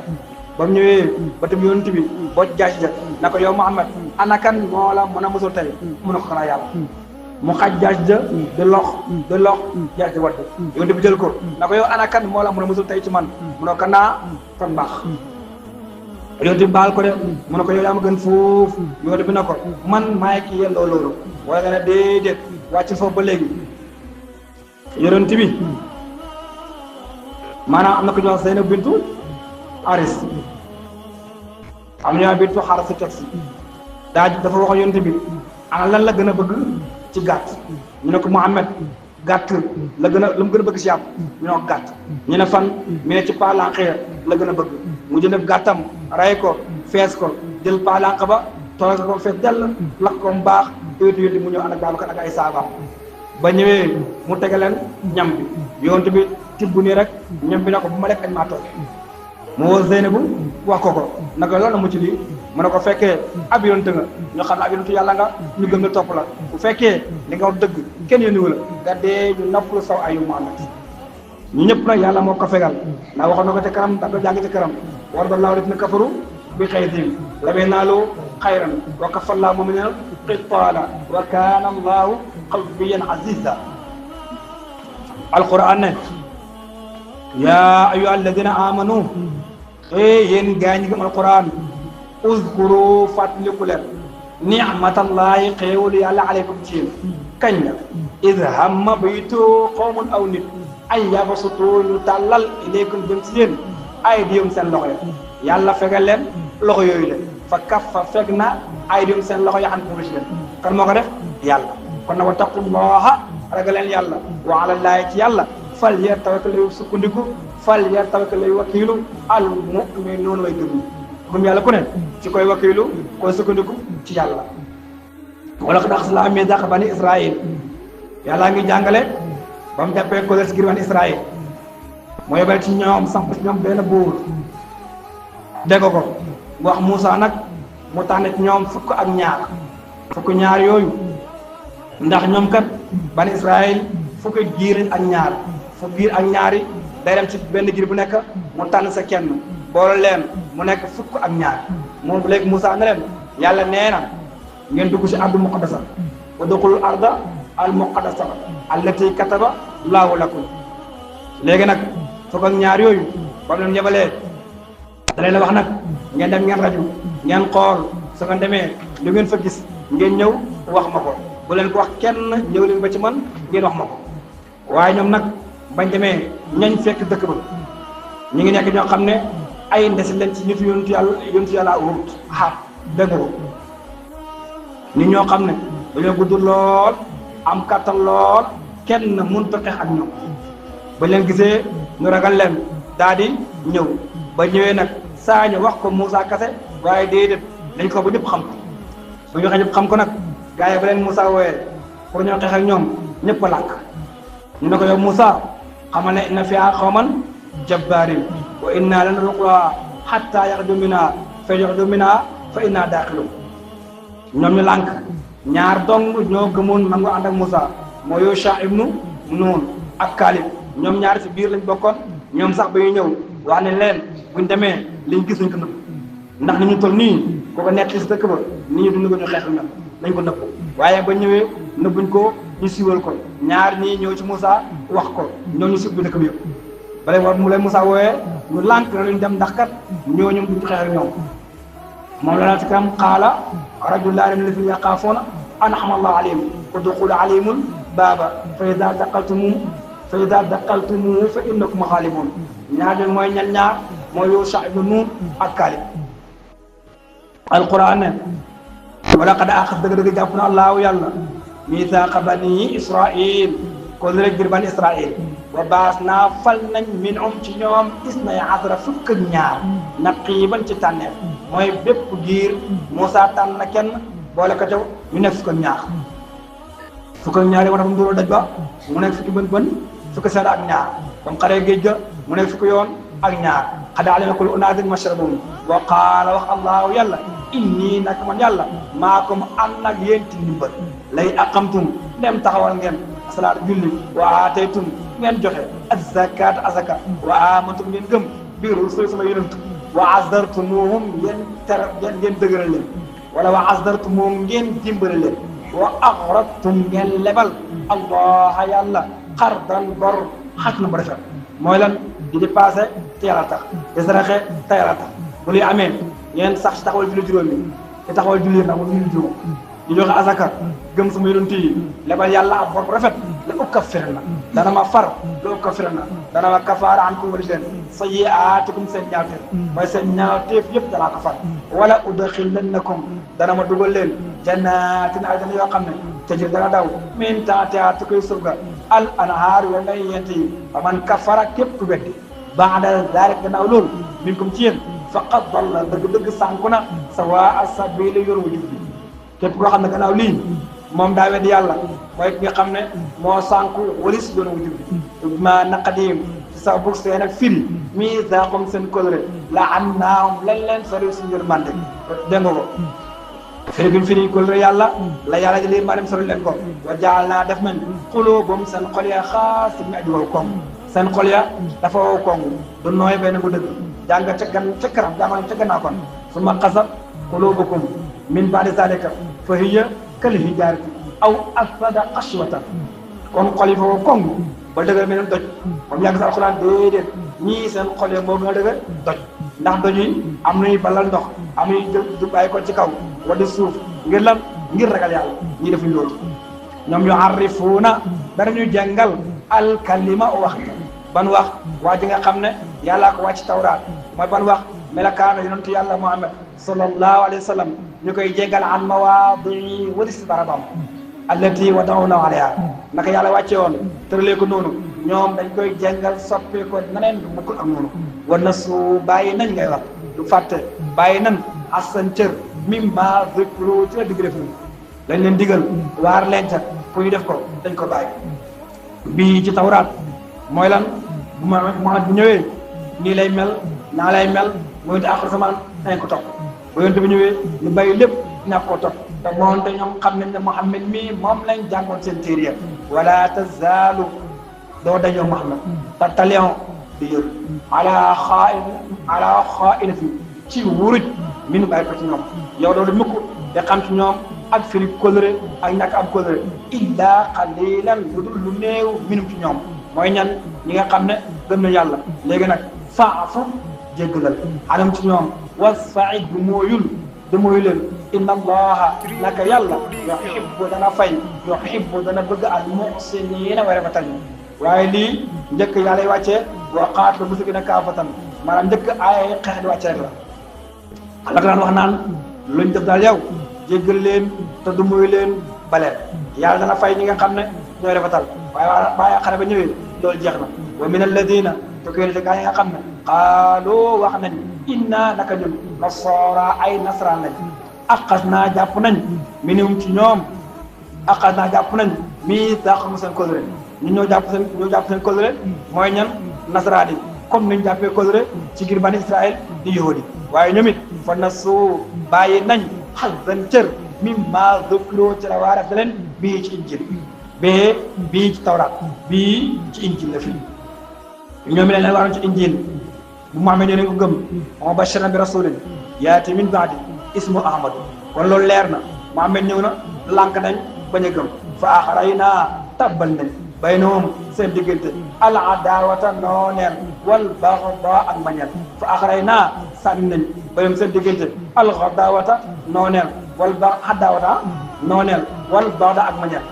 ba mu ñëwee ba tam yonent bi boo jaasi ja na ko yow Muhammad ana kan moo la mën a mosul tey mun a ko xanaa yàlla mu xaj jaas ja di lox jaas di wadd yonent bi jël ko na ko yow ana kan moo la mën a mosul tey ci man mu ne ko naa kon baax yonent bi baal ko de mu ne ko yow yaa ma gën foofu yonent bi na ko man maay ki yelloo loolu wala nga ne déedéet wàcc foofu ba léegi yonent bi maanaam am na ko ñu wax Zeynab bintu Haris am na ñoo bintu Haris si texte dafa wax yonent bi ana lan la gën a bëgg ci gàtt ñu ne ko Muhammad gàtt la gën a la mu gën a bëgg si yàpp ñu ne ko gàtt ñu ne fan mu ne ci palanqee la gën a bëgg mu jënd gàttam ray ko fees ko jël palanq ba tooga ko fees dell lakk ko mu baax yonent yonent mu ñëw ànd ak Babacar ak ay saabaam ba ñëwee mu tege leen ñam bi yonent bi tibb nii rek ñam bi ne ko bu ma lekk añ maa toog mu woo Zeynabu wax ko naka loolu na mu ci lii mu ne ko fekkee ab yonent nga ñu xam ne ab yonent yàlla nga ñu gëm la topp la bu fekkee li nga wax dëgg kenn yónniwu la nga dee ñu noppalu saw ayu Muhammad ñu ñëpp nag yàlla moo ko fegal ndax waxoon na ko ca kanam da ko jàng ca kanam war ba laaw dina kafaru bi xayrin la bay naalu xayran wa kafallaahu mu'minina qitaala wa kaana allahu qawiyyan aziza alquran ne yaa ayyuha alladina amanu yéen gaa ñi gëm alquran uzkuru fàttaliku leen ni'matallahi xéewul yàlla aleykum ci yéen kañ la id hamma baytu qawmun aw nit ay yabasutu ñu tàllal ilaykum jëm ci yéen ay diyum seen loxo ya yàlla fegal leen loxo yooyu leen fa kaffa feg na ay diyum seen loxo ya an ko ci leen kan moo ko def yàlla kon na wa taqullaha ragal leen yàlla wa alallahi ci yàlla fal yatawakkal sukkandiku fal yatawakkal wakiilu al mu'minuun way gëm yàlla ku ne ci koy wakiilu koy sukkandiku ci yàlla wala qad axadnaa miisaaqa bani Israa'iil yàlla ngi jàngale ba mu jàppee ko si ngir bani Israa'iil moo yebal ci ñoom samp ci ñoom benn buur dégg ko wax Moussa nag mu tànn ci ñoom fukk ñaar yooyu ndax ñoom kat bani Israa'iil fukki giir ak ñaar fukki giir ak ñaari day dem ci benn giir bu nekk mu tànn sa kenn boole leen mu nekk fukk ak ñaar moom léegi Moussa ne leen yàlla nee na ngeen dugg ci ardu muqaddasa wa duxulul arda al muqaddasa allati kataba laahu lakum léegi nag fukk ak ñaar yooyu ba mu leen yebalee da leen wax nag ngeen dem ngeen raju ngeen xool su ngeen demee lu ngeen fa gis ngeen ñëw wax ma ko bu leen ko wax kenn ñëw leen ba ci man ngeen wax ma ko waaye ñoom nag bañ demee ñañ fekk dëkk ba ñu ngi nekk ñoo xam ne ay ndesi leen ci nitu yontu yàlla wut dégg ko nit ñoo xam ne dañoo gudd lool am kàttan lool kenn mënut a xeex ak ñoom ba leen gisee ñu ragal leen daal di ñëw ba ñëwee nag saa ñu wax ko Moussa kase waaye déedéet dañ ko ba ñëpp xam ko bu ñu waxee ñëpp xam ko nag gars yi ba leen Moussa wooyee pour ñoo xeex ak ñoom ñëpp a làkk ñu ne ko yow Moussa xamal ne inna fiihaa qawman jabbaarin wa inna lan nadxulahaa hattaa yaxruju minhaa fa yaxruju minhaa fa innaa daaxiluun ñoom ñu lànk ñaar dong ñoo gëmoon nangu ànd ak Moussa moo Yosha ibnu Nun ak Kaalib ñoom ñaar ci biir lañ bokkoon ñoom sax ba ñu ñëw wax ne leen buñ demee liñ gis nañ ko nëbb ndax ni ñu toll nii ko ko nekk si dëkk ba nit ñi dund ko ñu xeex ak ñoom nañ ko nëbb waaye ba ñëwee nëbbuñ ko ñu siiwal ko ñaar ñii ñëw ci Moussa wax ko ñoo ñu si ubbi dëkk bi yëpp bale war mu lay Moussa wooyee ñu lànk na luñ dem ndax kat ñooñu duñ xeex ak ñoom moom la naa ci kanam qaala rajulaani mina llaziina yaxaafuuna an'ama Allaahu alayhim udxuluu alayhimul baaba fa izaa daqaltumuuhu fa innakum ghaalibuun ñaar ñooñu mooy ñaar mooy Yuusha ibnu Nuun ak Kaalib alquran ne wala qad axas dëgg-dëgg jàpp na Allaahu yàlla miisaaqa banii Israa'iil ko rek ngir bani Israa'iil wa baasnaa fal nañ minhum ci ñoom isnay asara fukk ak ñaar naqiiban ci tànneef mooy bépp giir Moussa tànn na kenn boole ko caw ñu nekk fukk ak ñaar fukk ak ñaar yi war a nduróo daj ba mu nekk fukki bën fukki seen ak ñaar ba mu xaree géej ga mu nekk fukki yoon ak ñaar qad alima kullu unaasin mashrabahum wa qaala wax Allaahu yàlla inni nag man yàlla maakum ànd ak yéen ci ndimbal lay aqamtum dem taxawal ngeen salaat julli wa aataytum ngeen joxe az-zakaat azaka wa amantum ngeen gëm bi rusul sama yonent wa azartumuhum ngeen dëgëral leen wala wa azartumuhum ngeen dimbale leen wa aqradtum ngeen lebal Allah yàlla xardan bor xas na ba rafet mooy lan di dépassé te yàlla tax di saraxe te yàlla tax bu luy amee ngeen sax ci taxawal julli juróomi te taxawal julli ndax mooy julli juróom di joxe azaka gëm sama yonent yi lebal yàlla ab bor bu rafet la ukaffirna dana ma far la ukaffirna dana ma kafaara ankum wala seen sayyi'aatikum seen ñaawteef mooy seen ñaawteef yëpp danaa ko far wala udxilannakum dana ma dugal leen jannaatin aljana yoo xam ne tajri dana daw min tahtihaa te koy surga al anhaar wa ngay yent yi fa man kafara képp ku weddi ba'da zaalika gannaaw loolu minkum ci yéen faqad dalla dëgg-dëgg sànku na sawaa as-sabiili yor wu jub bi képp koo xam ne gannaaw lii moom daa weddi yàlla mooy ki nga xam ne moo sànku walis yoon wu jub bi ma naqadim ci sa bug seen ak firi miisaaqum seen kóllëre la'annaahum lañ leen sori suñu yërmande dégg nga ko firi bi firi kóllëre yàlla la yàlla ji liir maa dem sori leen ko wa ja'alnaa def nañ quluubahum seen xol ya xaasiyatan aji wow koŋ seen xol ya dafa wow koŋ du nooy benn bu dëgg jàng ca kanam jàngoon ca gannaaw kon summa qasat quluubukum min ba'di zaalika fa hiya kal hijaarati aw ashadda qaswatan kon xol yi fa wow koŋ ba dëgër mel ni doj moom yàgg sa alxuraan déedéet ñii seen xol ya moo gën a dëgër doj ndax doj yi am nañu balal ndox am nañu du bàyyi ko ci kaw wala suuf ngir lan ngir ragal yàlla ñii defuñ loolu ñoom yu'arrifuuna danañu jàngal alkalima waxta ban wax waa ji nga xam ne yàllaa ko wàcc tawraat mooy ban wax melakaana yonentu yàlla Muhammad sallallahu alayhi wa sallam ñu koy jàngal an mawaadii wala si barabam allati wada'una alayha naka yàlla wàcce woon tëralee ko noonu ñoom dañ koy jàngal soppee ko naneen du mukkul ak noonu war na su bàyyi nañ ngay wax du fàtte bàyyi nan asan cër mimma zikru ci la digg def lañ leen digal waar leen ca pour ñu def ko dañ ko bàyyi bii ci tawraat mooy lan bu Muhammad bu ñëwee nii lay mel naa lay mel mu yonte axir zaman dañ ko topp bu yonte bi ñëwee ñu bàyyi lépp ñàkk koo topp te moonte ñoom xam nañ ne Muhammad mii moom lañ jàngoon seen téere wala tazaalu doo dañoo Muhammad te talion di yër ala xaainatin ci wuruj min bàyyi ko ci ñoom yow doo di mukk te xam ci ñoom ak firi kóllëre ak ñàkk am kóllëre illa qalilan lu dul lu néew minum ci ñoom mooy ñan ñi nga xam ne gëm na yàlla léegi nag faafu jéggalal anam ci ñoom wasfa'i du mooyu leen inna allaha naka yàlla yuhibbu dana fay yuhibbu dana bëgg al muhsiniina way rafetal waaye lii njëkk yàlla y wàccee wa qaatilu mushrikiina kaafatan maanaam njëkk ay xeex di wàcce rek la daan wax naan luñ def daal yow jéggal leen te du mooyu leen baleen yàlla dana fay ñi nga xam ne ñooy rafetal waaye xare ba ñëwee loolu jeex na wa min alladina te ko yénete gaa yi nga xam ne qaalu wax nañ inna naka ñun nasaara ay nasaraan lañ aqas naa jàpp nañ minum ci ñoom aqas naa jàpp nañ mii daqamu seen kóllëre ñun ñoo jàpp seen kóllëre mooy ñan nasaraan yi comme niñ jàppee kóllëre ci ngir bani Israël di yahudi waaye ñoom it fa nasu bàyyi nañ xasan cër mimma zukkiroo ci la waare da leen bii ci injil bii ci tawraat bii ci injil la fii ñoom leen waroon ci injil bu mu amee ñoo ne ko gëm moo bashiran bi rasulin yaati min baadi ismu ahmadu kon loolu leer na Muhammad ñëw na lànk nañ bañ a gëm fa axaraynaa tabbal nañ baynahum seen diggante al adawata nooneel wal baxdaa ak mañeel fa axaraynaa sànni nañ baynahum seen diggante al xadawata nooneel wal ba xadawata nooneel wal baxdaa ak mañeel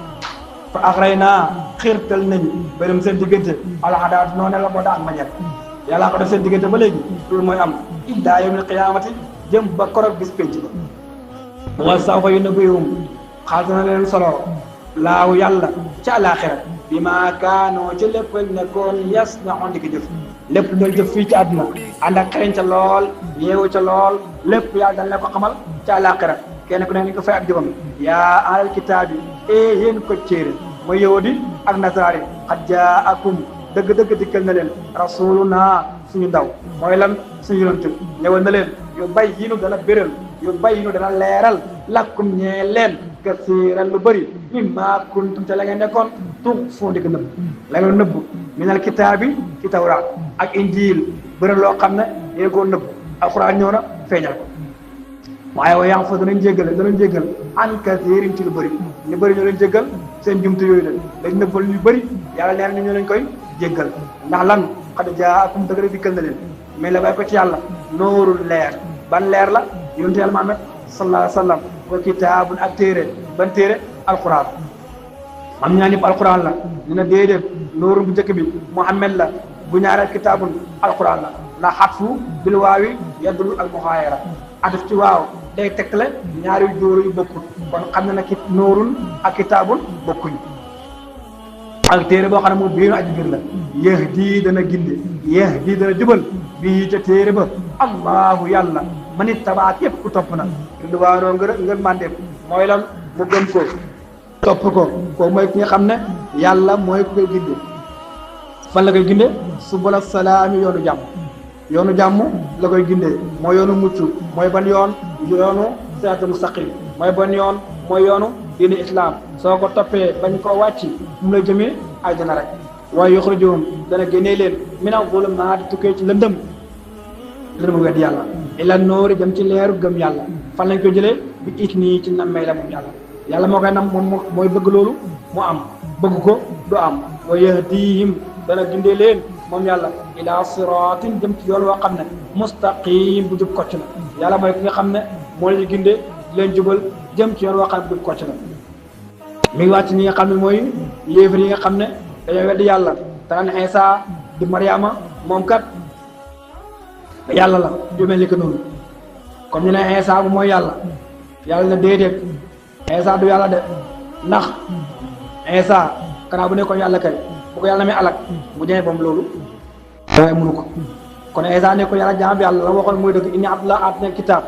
fa axaraynaa xiirtal nañ baynahum seen diggante al adawata nooneel wal baxdaa ak mañeel yàllaa ko def seen diggante ba léegi loolu mooy am illaa yawmil qiyaamati jëm ba korog bis penc ba wal sawfa yunabbi'uhum xaalis na leen solo laaw yàlla ca àlaaxira bi maa kaanoo ca lépp nekkoon yasna'uun di ko jëf lépp lu doon jëf fii ci àdduna ànd ak xereñ ca lool yeewu ca lool lépp yàlla dañ la ko xamal ca àlaaxira kenn ku ne ni ko fay ak jëfam yaa ahlal kitaabi yéen ko téere mooy yahudi ak nasaraani qad jaakum dëgg-dëgg dikkal na leen rasuluna suñu ndaw mooy lan suñu yonent ñëwal na leen yu bayyinu dana béral yu bayyinu dana leeral lakkum ñee leen kasiiran lu bëri mimma kuntum te la ngeen nekkoon tux foo di ko nëbb la ngeen nëbb minal kitaabi ci tawraat ak injiil bëral loo xam ne yéen koo nëbb alxuraan ñëw na feeñal ko waaye wa yaa fa danañ jéggal an kasiirin ci lu bëri ñu bëri ñoo leen jéggal seen jumtu yooyu la dañ nëbbal ñu bëri yàlla nee na ñoo leen koy jéggal ndax lan xad jaakum dëgg dikkal na leen mais la bay ko ci yàlla noorul leer ban leer la yonent yàlla Muhammad sallallahu alayhi wa sallam wa kitaabun ak téere ban téere alquran am ñaa ñëpp alquran la ñu ne déedéet nooru bu njëkk bi Muhammad la bu ñaareel kitaabun alquran la ndax xatfu bil waawi yaddul al muxaayara ataf ci waaw day tegtale ñaari jóoru yu bokkul kon xam na ne ki noorun ak kitaabun bokkuñ ak téere boo xam ne moom biiru aji biir la yahdi dana ginde yahdi dana jubal bii ca téere ba allahu yàlla man ittabaa képp ku topp na ridwaanoo ngër mandeem mooy lan mu gëm ko topp ko kooku mooy ki nga xam ne yàlla mooy ku koy ginde fan la koy ginde subula salaami yoonu jàmm la koy ginde mooy yoonu mucc mooy ban yoon yoonu siraatal mustaqim mooy ban yoon mooy yoonu diine islam soo ko toppee bañ koo wàcc mu la jëmee àjjana rek waaye yuxrijuhum dana génnee leen mina zulumaati tukkee ci lëndëm wedd yàlla ila noori jëm ci leeru gëm yàlla fan lañ ko jëlee bi it nii ci nammee la moom yàlla moo koy nam moom mooy bëgg loolu mu am bëgg ko du am wa yahdihim dana gindee leen moom yàlla ila siraatin jëm ci yoon woo xam ne mustaqim bu jub kocc la yàlla mooy ki nga xam ne moo leen gindee leen jubal jëm ci yoon woo xam ne bu jub kocc la mi ngi wàcc ñi nga xam ne mooy yéefar yi nga xam ne dañoo weddi yàlla tanaan Iisa di Mariama moom kat yàlla la ju mel ni que noonu comme ñu ne Iisa bu mooy yàlla na déedéet Iisa du yàlla de ndax Iisa kanaa bu nekkoon yàlla kay bu ko yàlla may alak mu jëmee bam loolu waaye mënu ko kon Iisa ne ko yàlla jaam yàlla la waxoon mooy dëgg inni abdullah aatani kitaab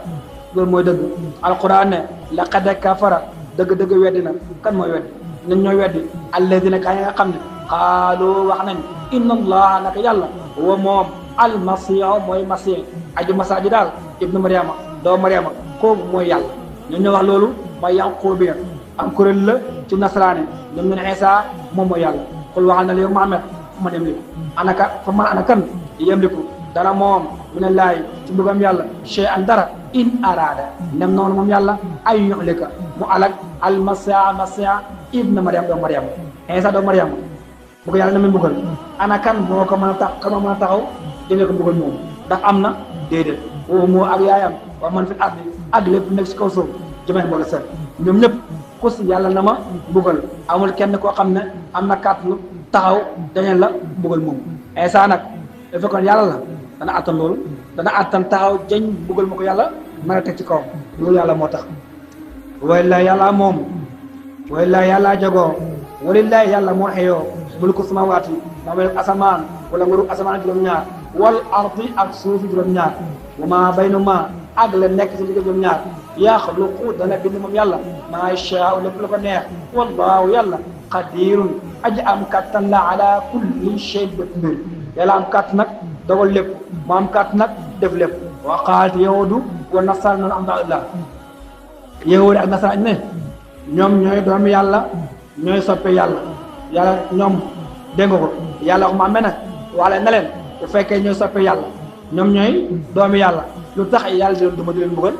loolu mooy dëgg alquran ne laqad kafara dëgg-dëgg weddi na kan mooy weddi ñun ñooy weddi alladina kaa yi nga xam ne xaaloo wax nañ inna allaha naka yàlla wa moom almasihu mooy masih aju masa ji daal ibnu mariama doo mariama kooku mooy yàlla ñun ñoo wax loolu mooy yanqoobi am kuréel la ci nasaraane ñoom ñu ne Iisa moom mooy yàlla xul waxal na yow Muhammad man yemliku ana kan yemliku dara moom mina laay ci mbugam yàlla shay'an dara in araada nem noonu moom yàlla ay yuhlika mu alak almasiha ibnu mariam doo mariam Iisa doo mariam bu ko yàlla na muy mbugal ana kan moo ko mën a taxaw jëlee ko mbugal moom ndax am na déedéet woo moo ak yaayam wa man fi ardi ak lépp nekk si kaw suuf jëmee boole seen ñoom ñëpp ku si yàlla na ma mbugal amul kenn koo xam ne am na kàttanu taxaw dañeen la mbugal moom Iisa nag bu fekkoon yàlla la dana attan loolu dana attan taxaw jañ mbugal ma ko yàlla mën a teg ci kawam loolu yàlla moo tax walillahi yàlla moom walillahi yàlla jagoo walillahi yàlla moo xeyoo mulku samawaati moom asamaan wala nguuru asamaan juróom-ñaar wal ardi ak suufi juróom-ñaar wa ma baynuma ak la nekk ci digg juróom-ñaar yaxluqu dana bind moom yàlla maa shaa'u lépp la ko neex wallaahu yàlla qadirun aji am kattan la ala kulli shay bépp mbir yàlla am kàtt nag dogal lépp mu am kàtt nag def lépp wa qaalat yahuudu wa nasara noonu am na yahuudi ak nasara ne ñoom ñooy doomi yàlla ñooy soppe yàlla ñoom dégg nga ko yàlla wax ma amee nag waale na leen bu fekkee ñooy soppe yàlla ñoom ñooy doomi yàlla lu tax yàlla di leen duma di leen bëggal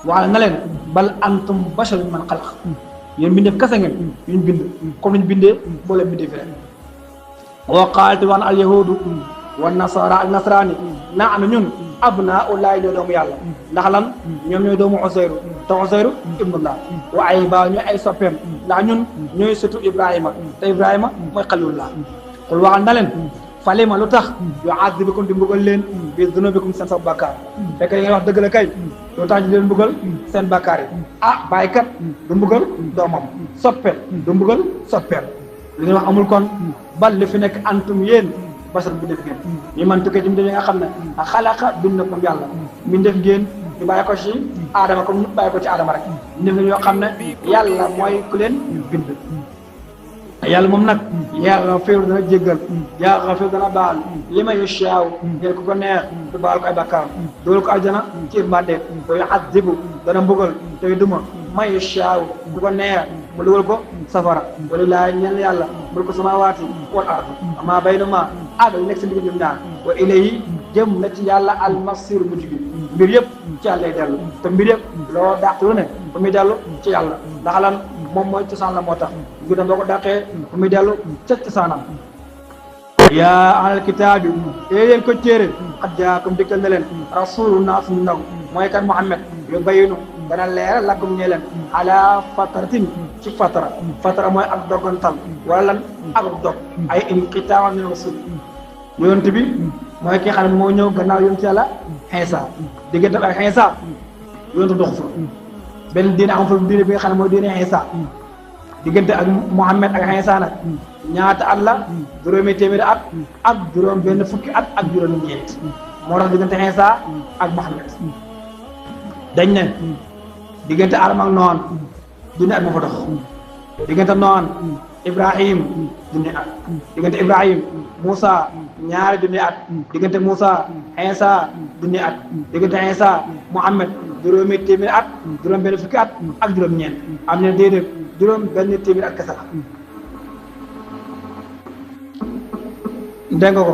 waala na leen bal antum basharun man xalaq yéen bindeef kese ngeen yuñ bind comme niñ bindee boo leen bindee fi rek wa qaalat wax na al yahudu wa nasara ak nasraani nahnu ñun abnaa'ullaahi ñooy doomu yàlla ndax lan ñoom ñooy doomu Usayru te Usayru ibnullah wa ay baa ñooy ay soppeem ndax ñun ñooy sëtu Ibrahima te Ibrahima mooy xalilullah xul waxal na leen falima lu tax yu'azzibukum di mbugal leen bi dunubikum seen sa bàkkaar fekk da ngeen wax dëgg la kay lu tax di leen mbugal seen bàkkaar yi bàyyi kat du mbugal doomam soppeel du mbugal soppeel li ñuy wax amul kon bal li fi nekk antum yéen basar bi def ngeen ñu man tukkee ci mbir yi nga xam ne xalaqa bind na ko yàlla mi def ngeen ñu bàyyi ko ci aadama comme ñu bàyyi ko ci aadama rek ñu def yoo xam ne yàlla mooy ku leen bind yàlla moom nag yaa xafiir dana jéggal yaa xafiir dana baal li ma yashaaw ngeen ku ko neex du baal ko ay bakkaar doolu ko aljana ci mbàndeet to yu'azzibu dana mbugal tey duma ma yashaaw ku ko neex mu dugal ko safara walillaahi ñeel yàlla mulku samaawaati wal ard maa baynahuma ak li nekk si digg ñoom ñaar wa ilayhi jëm na ci yàlla almasir mujj gi mbir yëpp ci yàlla lay dellu te mbir yëpp loo dàq lu ne ba muy dellu ci yàlla ndax lan moom mooy cosaan la moo tax ngir boo ko dàqee ba muy dellu ca cosaanam yaa ahlal kitaabi yéen ko téere xad jaakum dikkal na leen rasuluna suñu ndaw mooy kan Muhammad yu bayinu dana leeral lakum ñe leen ala fatratin ci fatara mooy ak dogantal wala lan ak dog ay inqitaa min rasul yonent bi mooy ki nga xam ne moo ñëw gannaaw yonent yàlla Iisaa diggante ak Iisaa yonent doxu fa benn diine am fa diine bi nga xam ne mooy diine Iisaa diggante ak Muhammad ak Iisaa nag ñaata at la juróomi téeméeri at ak juróom benn fukki at ak juróomi ñeent moo tax diggante Iisaa ak Muhammad dañ ne diggante Adama ak noon junni at moo fa dox diggante noon Ibrahim junni at diggante Ibrahim Moussa ñaari junni at diggante Moussa Iisaa junni at diggante Iisaa Muhammad juróomi téeméeri at juróom benn fukki at ak juróom ñeent am na déedéet juróom benn téeméeri at kese la dégg nga ko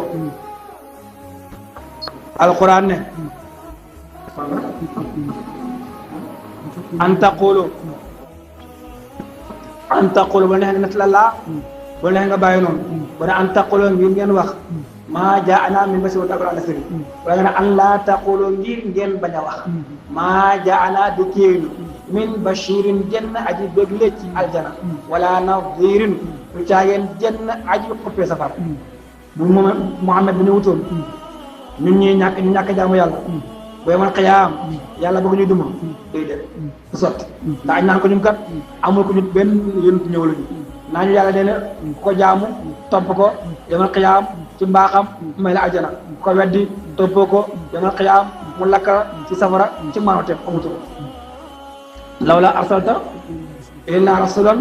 alquran ne an taqulu ba neex nga nett la laa ba neex nga bàyyi noonu ba ne an taqulu ngir ngeen wax maa jaana min basirin wa alquran nasiri wala nga ne an laa taqulu ngir ngeen bañ a wax maa jaana di kéenu min bashirin jenn aji bégle ci aljana wala nadirin lu caageen jenn aji xuppee safar bu Muhammad bi ñu wutoon ñun ñi ñàkk jaamu yàlla booy man xiyaam yàlla bëgg ñuy duma day def du sotti ndax añ naan ko ñun kat amul ko ñu benn yonent ñëw lañu naa ñu yàlla nee na ku ko jaamu topp ko yamal xiyaam ci mbaaxam may la ajjana ku ko weddi toppoo ko yamal xiyaam mu lakka ci safara ci maanoteem amutu ko lawla arsalta ilayna rasulan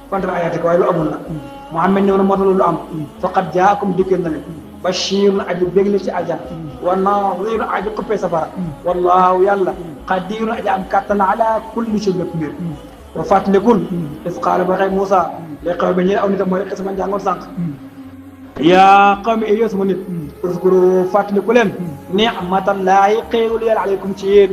fanta ayatika waaye lu amul nag Muhammad ñëw na moo tax loolu am faqad jaakum dikkal na leen bashirun aji bégle ci aljana wa nadirun aji xuppee safara wallahu yàlla qadirun aji am kàttan ala kulli shay bépp mbir wa fàttalikul is qaala ba xëy Moussa lay xew ba ñeen aw nitam mooy xis ma jàngoon sànq yaa qawmi ay yow sama nit uskuru fàttaliku leen ni'matallahi xéewul yàlla aleykum ci yéen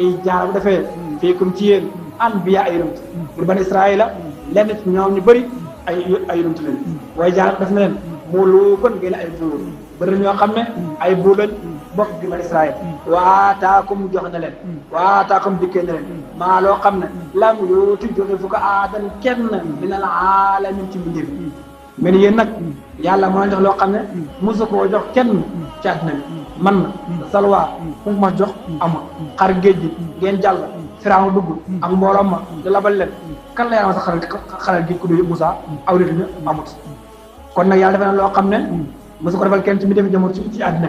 ay jaar bu defee fiikum ci yéen anbiya ay yonent ngir ban Israaïla lenn ci ñoom ñu bëri ay yonent leen waaye jaar def na leen muluukan ngeen ay buur bëri ñoo xam ne ay buur lañ bokk gi man Israël waataakum jox na leen waataakum dikkee na leen maa loo xam ne lam yooti joxe fu ko aadan kenn minal aalamin ci mbindeef mais yéen nag yàlla moo leen jox loo xam ne mosu koo jox kenn ci àddina bi man na salwa fu ma jox ama xar géej gi ngeen jàll Firawna dugg ak mbooloo ma da labal leen kan la yàlla ma sa xaral géej ku du Moussa aw nit ñu amut kon nag yàlla defe na loo xam ne mosu ko defal kenn ci mi defi jamono ci àddina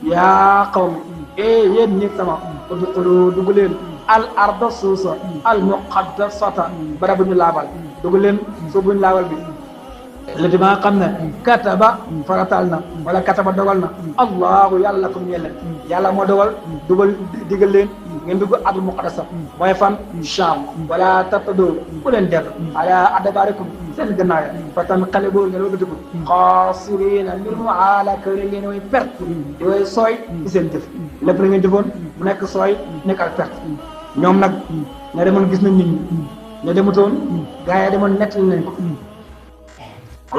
bi yaa qawmi yéen ñi sama udxulu dugg leen al arda suusa al muqaddasata bara bu ñu laabal dugg leen suuf bu ñu laabal bi lati ba nga xam ne kataba faratal na wala kataba dogal na allahu yàlla comme ñeel leen yàlla moo dogal dugal digal leen ngeen dugg ardul muqaddasa mooy fan Sham wala tartaddu bu leen dellu ala adbaarikum seen gannaaw fa tanqalibu ngeen wëlbatiku xaasiriina mbir mu alaka ngeen way perte di way sooy ci seen jëf lépp la ngeen jëfoon mu nekk sooy nekk ak perte ñoom nag ña demoon gis nañ nit ñi ña demutoon gaa yi demoon nettali nañ ko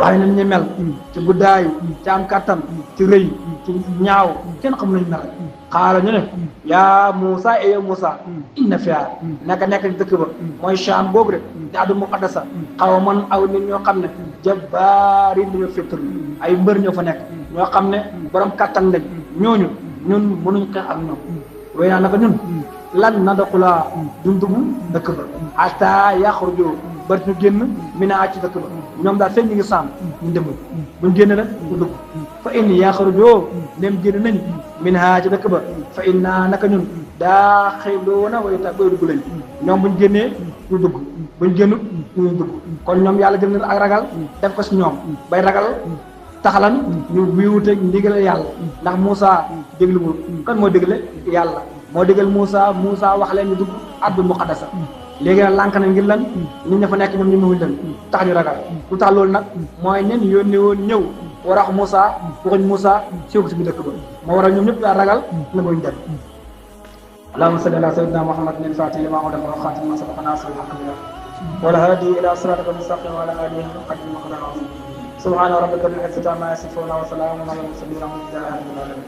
waaye nañ ñu mel ci guddaayu ci am kattan ci rëy ci ñaaw kenn xam nañ mel xaala ñu ne yaa Moussa e yow Moussa inna fiha naka nekk ci dëkk ba mooy Sham boobu de di ardul muqaddasa xaw man aw nit ñoo xam ne jabbaari dañoo féttar ay mbër ñoo fa nekk ñoo xam ne borom kattan lañ ñooñu ñun mënuñ xeex ak ñoom way naa naka ñun lan nadxulaa duñ dugg dëkk ba hatta yaxruju ba ñu génn minhaa ci dëkk ba ñoom daal fekk ñu ngi saam ñu demul buñ génn nag ñu dugg fa in yaxruju nem génn nañ minhaa ci dëkk ba fa inna naka ñun daaxiluuna way ta bay dugg lañ ñoom buñ génnee ñu dugg buñ génnut ñu dugg kon ñoom yàlla jël na ak ragal def ko si ñoom bay ragal taxalan ñu wiiwuteeg ndigal yàlla ndax Moussa dégluwul kan moo dégle yàlla moo dégal Moussa wax leen ñu dugg ardul muqaddasa léegi nag lànk na ngir lan nit ña fa nekk ñoom ñu mëwuñ leen tax ñu ragal lu tax loolu nag mooy nen yónnee woon ñëw war a wax Moussa waxuñ Moussa siiw ko si bi dëkk ba moo waral ñoom ñëpp daa ragal na muñ dem allahumma salli ala sayyidina muhammadin al-fatihi lima ughliqa wal khatimi lima sabaqa nasiril haqqi bil haqq wal hadi ila siratikal mustaqim wa ala alihi haqqa qadrihi wa miqdarihi subhana rabbika rabbil izzati amma yasifun wa salamun ala al mursalin walhamdulillahi rabbil alamin